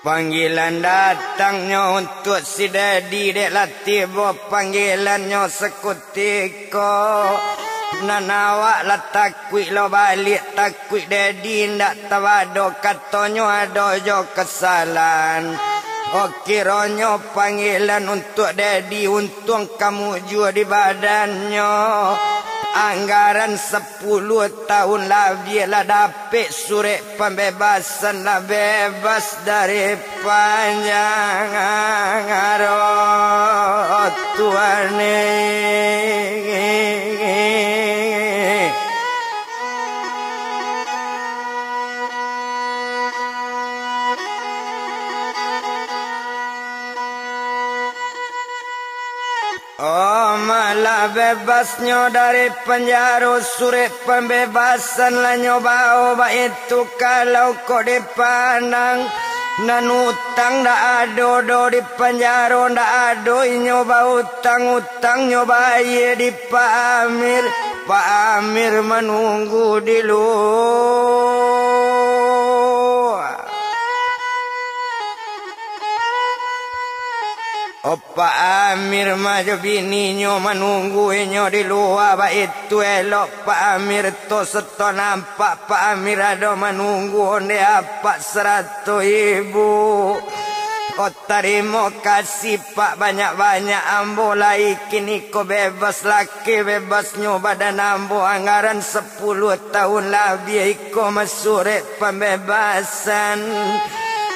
Panggilan datangnyo untuak si Dedi, dek lah tibo panggilannyo sakutiko. Nan awak lah takuik lo baliak, takuik Dedi indak tabado, katonyo ado jo kasalahan. Oh, kironyo panggilan untuak Dedi, untuang ka mujua di badannyo. Anggaran sapuluah taun labiah lah dapek surek pambebasan, lah bebas dari panjang aro Tuhan, eh. Oh, malah bebasnyo dari panjaro, surek pambebasan lah nyo bao, baitu kalau kok dipandang. Nan utang ndak ado doh, di panjaro ndak ado inyo bautang, utangnyo bayie di Pak Amir. Pak Amir manunggu di lua. Oh, Pak Amir mah jo bininyo manunggu inyo di lua, baitu elok Pak Amir tu, sato nampak Pak Amir ado manunggu onde apak sarato ibu. Oh, tarimo kasih Pak, banyak-banyak ambo lai kiniko bebas, laki bebasnyo badan ambo, anggaran sapuluah tahun labiah iko mah surek pambebasan.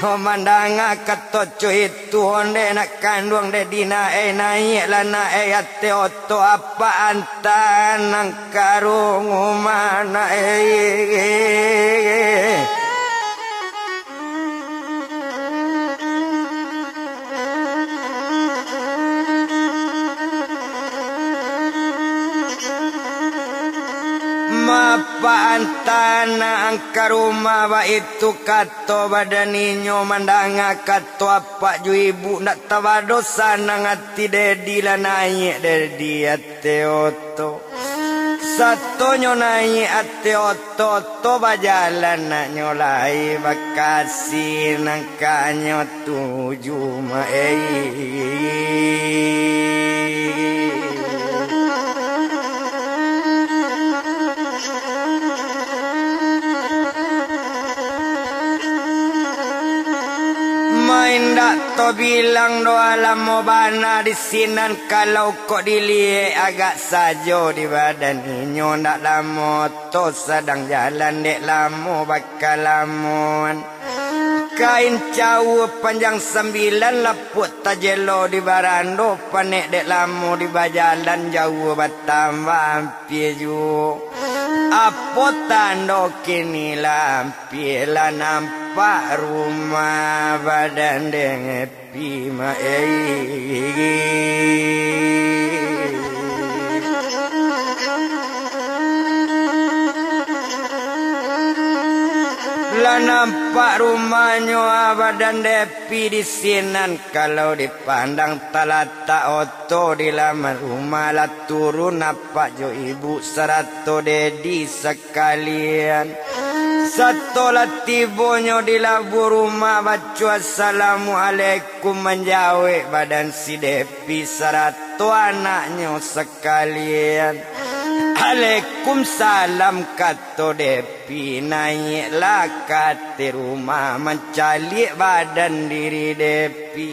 Oh, mandanga kato cuitu, onde nak kanduang dek dina, eh, naiaklah nak, eh, ate oto, apak anta nan ka rumah nak, eh. Mapak anta nak ka rumah, baitu kato badan inyo, mandanga kato apak jo ibu, ndak tabado sanang ati, Dedi lah naiak, Dedi, ate oto. Satonyo naiak ate oto, oto bajalan nak nyo lai bakasi nan ka nyo tuju, ma-, ei. Ma, indak tabilang doh, lamo bana di sinan, kalau kok diliek agak sajo di badan inyo, ndak lamo tu sadang jalan, dek lamo bakalamoan. Kain caua panjang sambilan, lapuak tajelo di barando, panek dek lamo di bajalan, jaua batambah ampia juo. Apo tando kini lah ampia, lah nampak rumah badan dek Epi, ma-, ei. Lah nampak rumahnyo, ah, badan dek Epi di sinan, kalau dipandang talatak oto di laman rumah, lah turun apak jo ibu sarato Dedi sakalian. Sato lah tibonyo di labuah rumah, baco assalamualaikum, manjawek badan si Depi sarato anaknyo sakalian. Alaikumsalam, kato Depi, naiaklah ka ateh rumah, mancaliak badan diri Depi.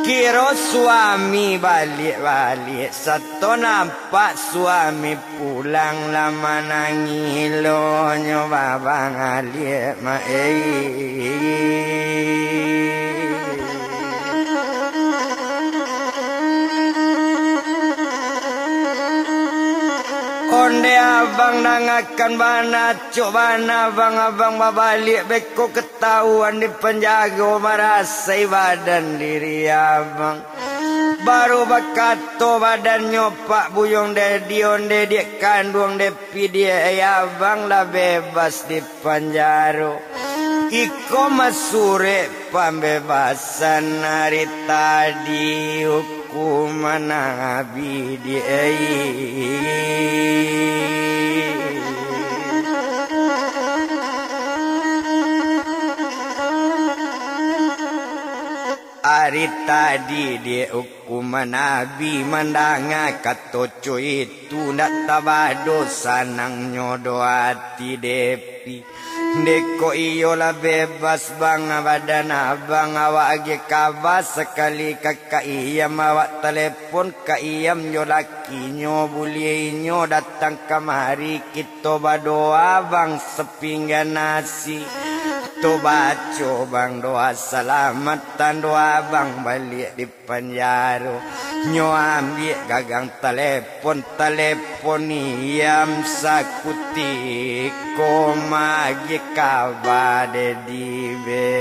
Kiro suami baliak-baliak, sato nampak suami pulang, lah manangih lo nyo babangaliak, ma-, ei. Onde abang, dangakan bana, acok bana, abang-abang babaliak beko ka Tahuan di panjaro, marasai badan diri abang. Baru bakato badannyo, Pak Buyuang Dedi, onde diak kanduang Depi, diak abang lah bebas di panjaro. Iko mah surek pambebasan, ari tadi hukuman abih di, ei. Ari tadi di hukuman abih, mandanga kato cuitu, ndak tabado sanangnyo doh ati Depi. Ndeh kok iyo lah bebas, Bang, badan abang, awak agiah kaba sakali ka Kak Iyam, awak talepon Kak Iyam jo lakinyo, buliah inyo datang kamari, kito badoa, Bang, sapinggan nasi. Tu baco, Bang, doa salamatan, doa, Bang, baliak di panjaro. Nyo ambiak gagang talepon, talepon Iyam sakutiko, maagiah kaba Dedi be.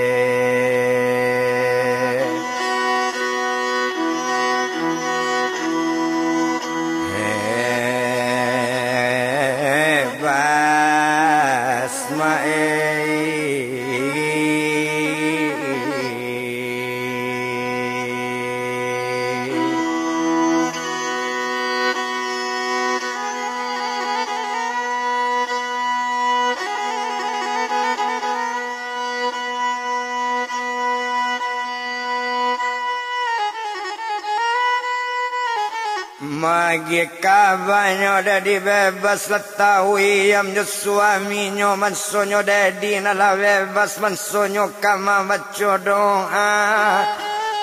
Magi kabanyo Dedi bebas lah tau iam jo suaminyo, mansonyo Dedi nan lah bebas, mansonyo ka mambaco doa.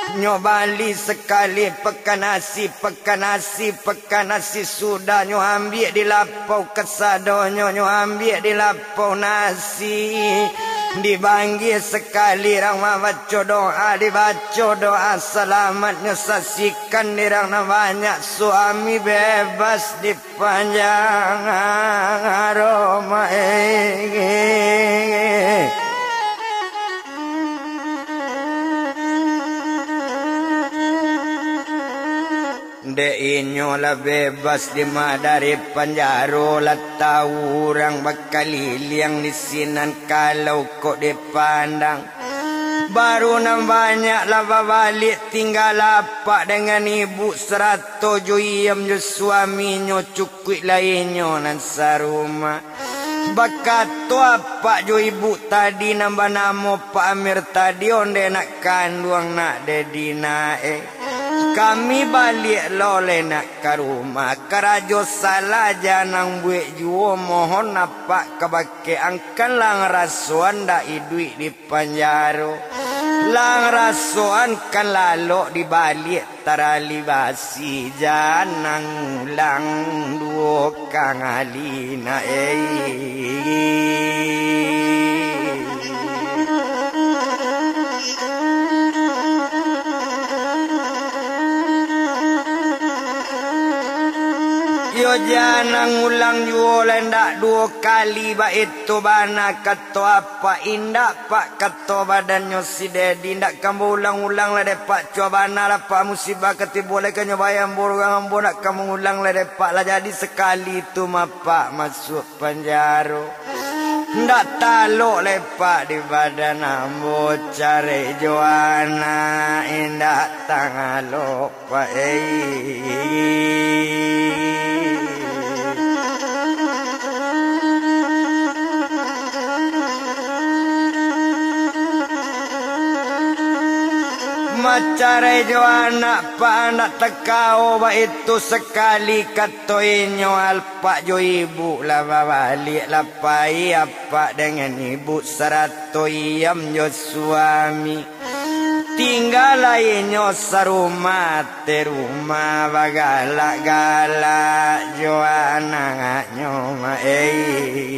Nyo bali sakali pakan nasi, pakan nasi, pakan nasi, sudah nyo ambiak di lapau kasadonyo, nyo ambiak di lapau nasi. Dibanggia sakali rang mambaco doa, dibaco doa salamat, nyo saksikan dirang nan banyak suami bebas di panjang aroma, eh. Dek inyo lah bebas dima dari panjaro, lah tau urang bakaliliang di sinan, kalau kok dipandang. Baru nan banyak lah babaliak, tingga apak dengan ibu sarato jo iam jo suaminyo, cukuik lah inyo nan sarumah. Bakato apak jo ibu tadi nan banamo Pak Amir tadi, onde nak kanduang nak Dedi nak, eh. Kami baliak lo lai nak ka rumah. Karajo salah jan ang buek juo, mohon apak ka bakeh, ang kan lah ang rasoan dak iduik di panjaro. Lah ang rasoan kan lalok dibaliak tarali basi, jan ang ulang duo kangali nak, eh. Iyo, jan ang ulang juo lai ndak duo kali, baitu bana kato apak, indak Pak, kato badannyo si Dedi, indak ka ambo ulang-ulang lai dek Pak, cubo bana lah Pak, musibah ka tibo lai ka nyo bayang ambo, urang ambo ndak ka mangulang lai dek Pak, lah jadi sakali tu mah Pak masuak panjaro. Ndak talok lai Pak di badan ambo, carai jo anak indak tangalok. Pak, eh. Macarai jo anak, Pak, anak takao baitu sakali, kato inyo, apak jo ibu lah babaliak, lah pai apak dengan ibu sarato iam jo suami. Tingga lai inyo sarumah, ati rumah bagalak-galak jo anaknyo, ma-, eh.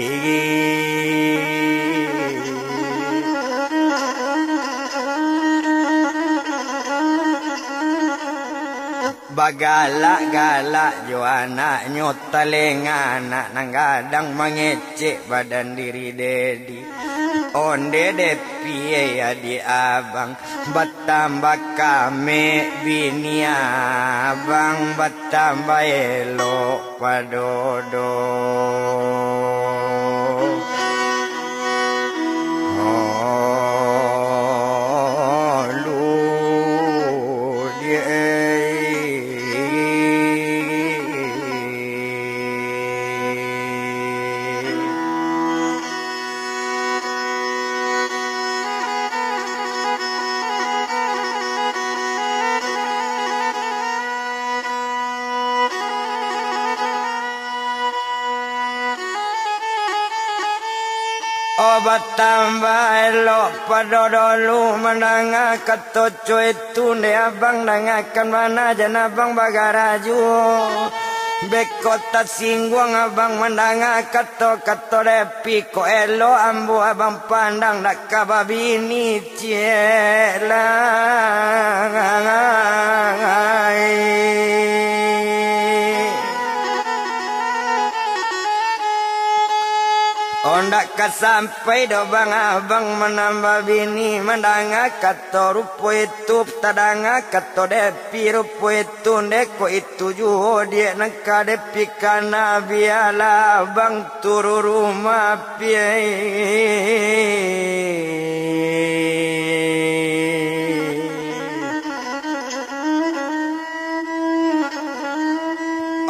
Bagalak-galak jo anaknyo, talenga anak nan gadang mangecek badan diri Dedi. Onde Depi, eh, adiak abang, batambah kamek bini abang, batambah elok padodo. Oh, lu. Oh, batambah elok pado dolu mandanga kato co itu, ndeh abang dangakan bana jan abang bagarajo. Beko tasingguang abang mandanga kato-kato Depi, kok elok ambo abang pandang dak ka babini. Ciek lai. Ondak ka sampai doh bang abang manambah bini, mandanga kato rupo itu, tadanga kato Depi rupo itu, ndeh kok itu juo diak nan ka Depi kana, bialah abang turun rumah. Piai.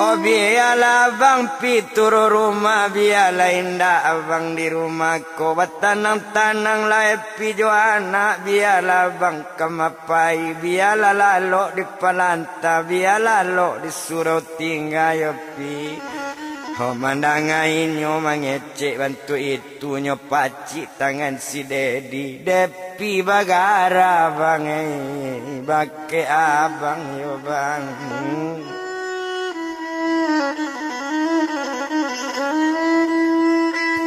Oh, bialah abang pi turun rumah, bialah indak abang di rumah ko. Batanang-tananglah Epi jo anak, bialah abang ka mapai, bialah lalok di palanta, bialah lalok di surau tingga yo pi. Oh, mandanga inyo mangecek bantuak itu, nyo pacik tangan si Dedi. Depi bagara bang, eh, bakeh abang yo bang.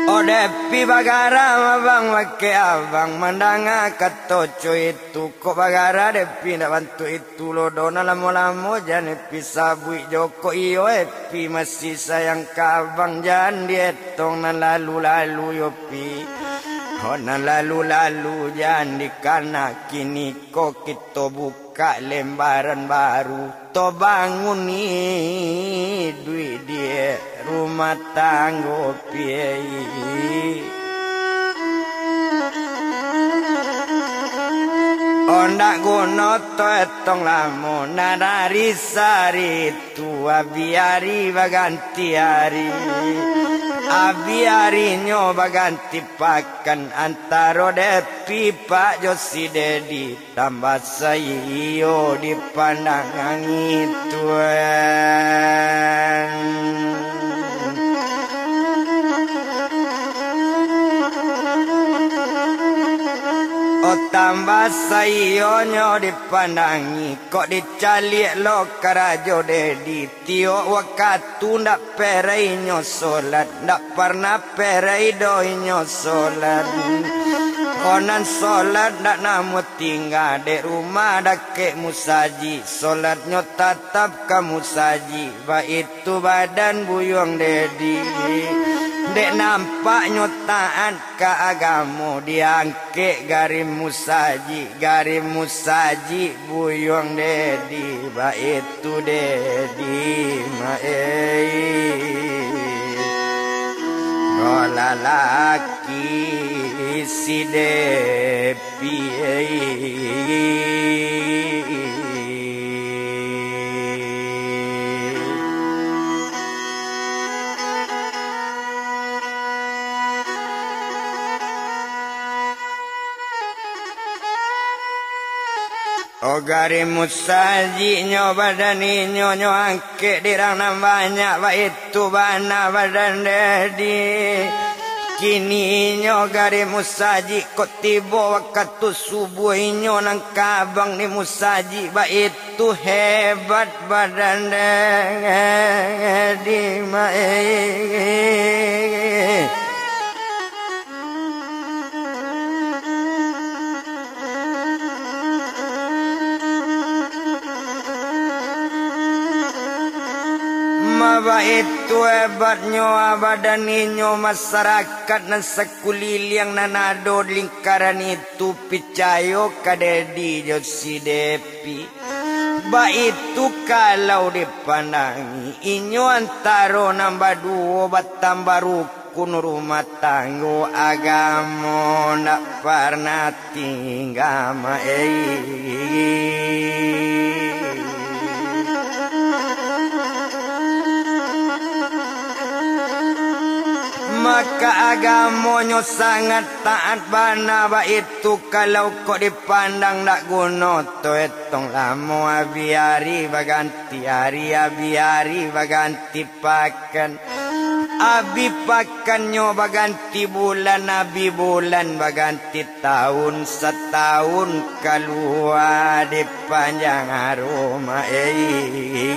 Oh, Depi bagara abang, bakeh abang, mandanga kato co itu. Kok bagara Depi ndak bantuak itu lo doh, nan lamo-lamo jan Epi sabuik jo kok iyo Epi masih sayang ka abang, jan dietong nan lalu-lalu yo pi. Ho nan lalu-lalu jan dikana, kini ko kito bukak lembaran baru, to bangun iduik di rumah tanggo pi. Ondak guno to etong lamo, nan ari sari tu, abi ari baganti ari, abi arinyo baganti pakan, antaro Depi Pak jo si Dedi. Tambah saiyo dipandang angituan. Oh, tambah saiyonyo dipandangi, kok dicaliak lo karajo Dedi. Tiok wakatu ndak perai inyo solat, ndak parnah perai doh inyo solat. Onan solat ndak namuah tingga, dek rumah dakek musajik, solatnyo tatap ka musajik, baitu badan buyuang Dedi. Dek nampaknyo taat ka agamo, diangkek garim musajik, garim musajik buyuang Dedi, baitu Dedi, maeh. Ko lalaki si Depi. Oh, garim musajiknyo badan inyo, nyo angkek dirang nan banyak, baitu bana badan Dedi. Kini inyo garim musajik, kok tibo wakatu subuah inyo nan kabang di musajik, baitu hebat badan Dedi, maeh. Ma baitu hebatnyo badan inyo, masarakat nan sakuliliang nan ado di lingkaran itu picayo ka Dedi jo si Depi. Baitu kalau dipandangi, inyo antaro nan baduo batambah rukun rumah tanggo, agamo ndak parnah tingga, maeh. Maka agamonyo sangat taat bana, baitu kalau kok dipandang ndak guno to etong lamo, abi ari baganti ari, abi ari baganti pakan, abi pakannyo baganti bulan, abi bulan baganti taun, sataun kalua di panjaro, maeh.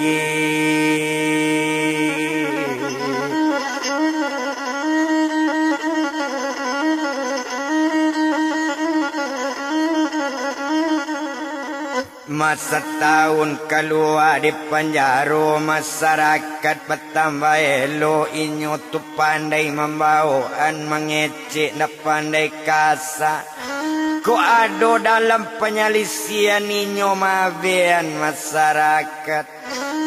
Ma sataun kalua di panjaro, masarakat batambah elok, inyo tu pandai mambawaan, mangecek ndak pandai kasa. Kok ado dalam panyalisian inyo maabehan masarakat.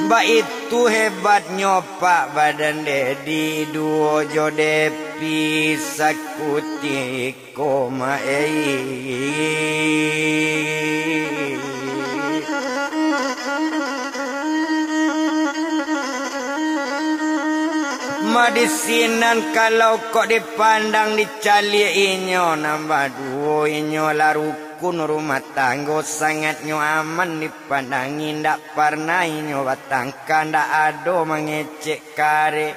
Baitu hebatnyo pak badan Dedi, duo jo Depi sakutiko, maeh. Di sinan kalau kok dipandang, dicaliak inyo nan baduo, inyo lah rukun rumah tanggo, sangatnyo aman dipandangi, ndak parnah inyo batangka, ndak ado mangecek kareh.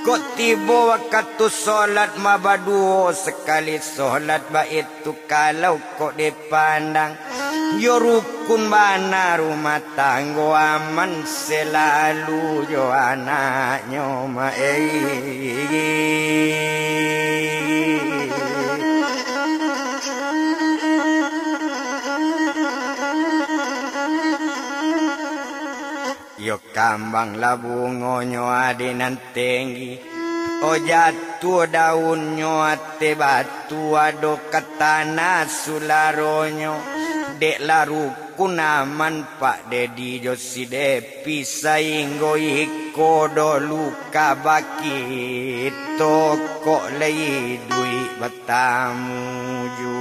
Kok tibo wakatu solat, ma baduo sakali solat, baitu kalau kok dipandang, yo rukun bana rumah tanggo, aman selalu jo anaknyo, ma ei. Yo kambang lah bungonyo ade nan tenggi, o jatuah daunnyo ateh batu, ado ka tanah sularonyo. Dek lah rukun aman Pak Dedi jo si Depi, sainggo iko doh luka bakito, kok lai iduik batamu juo.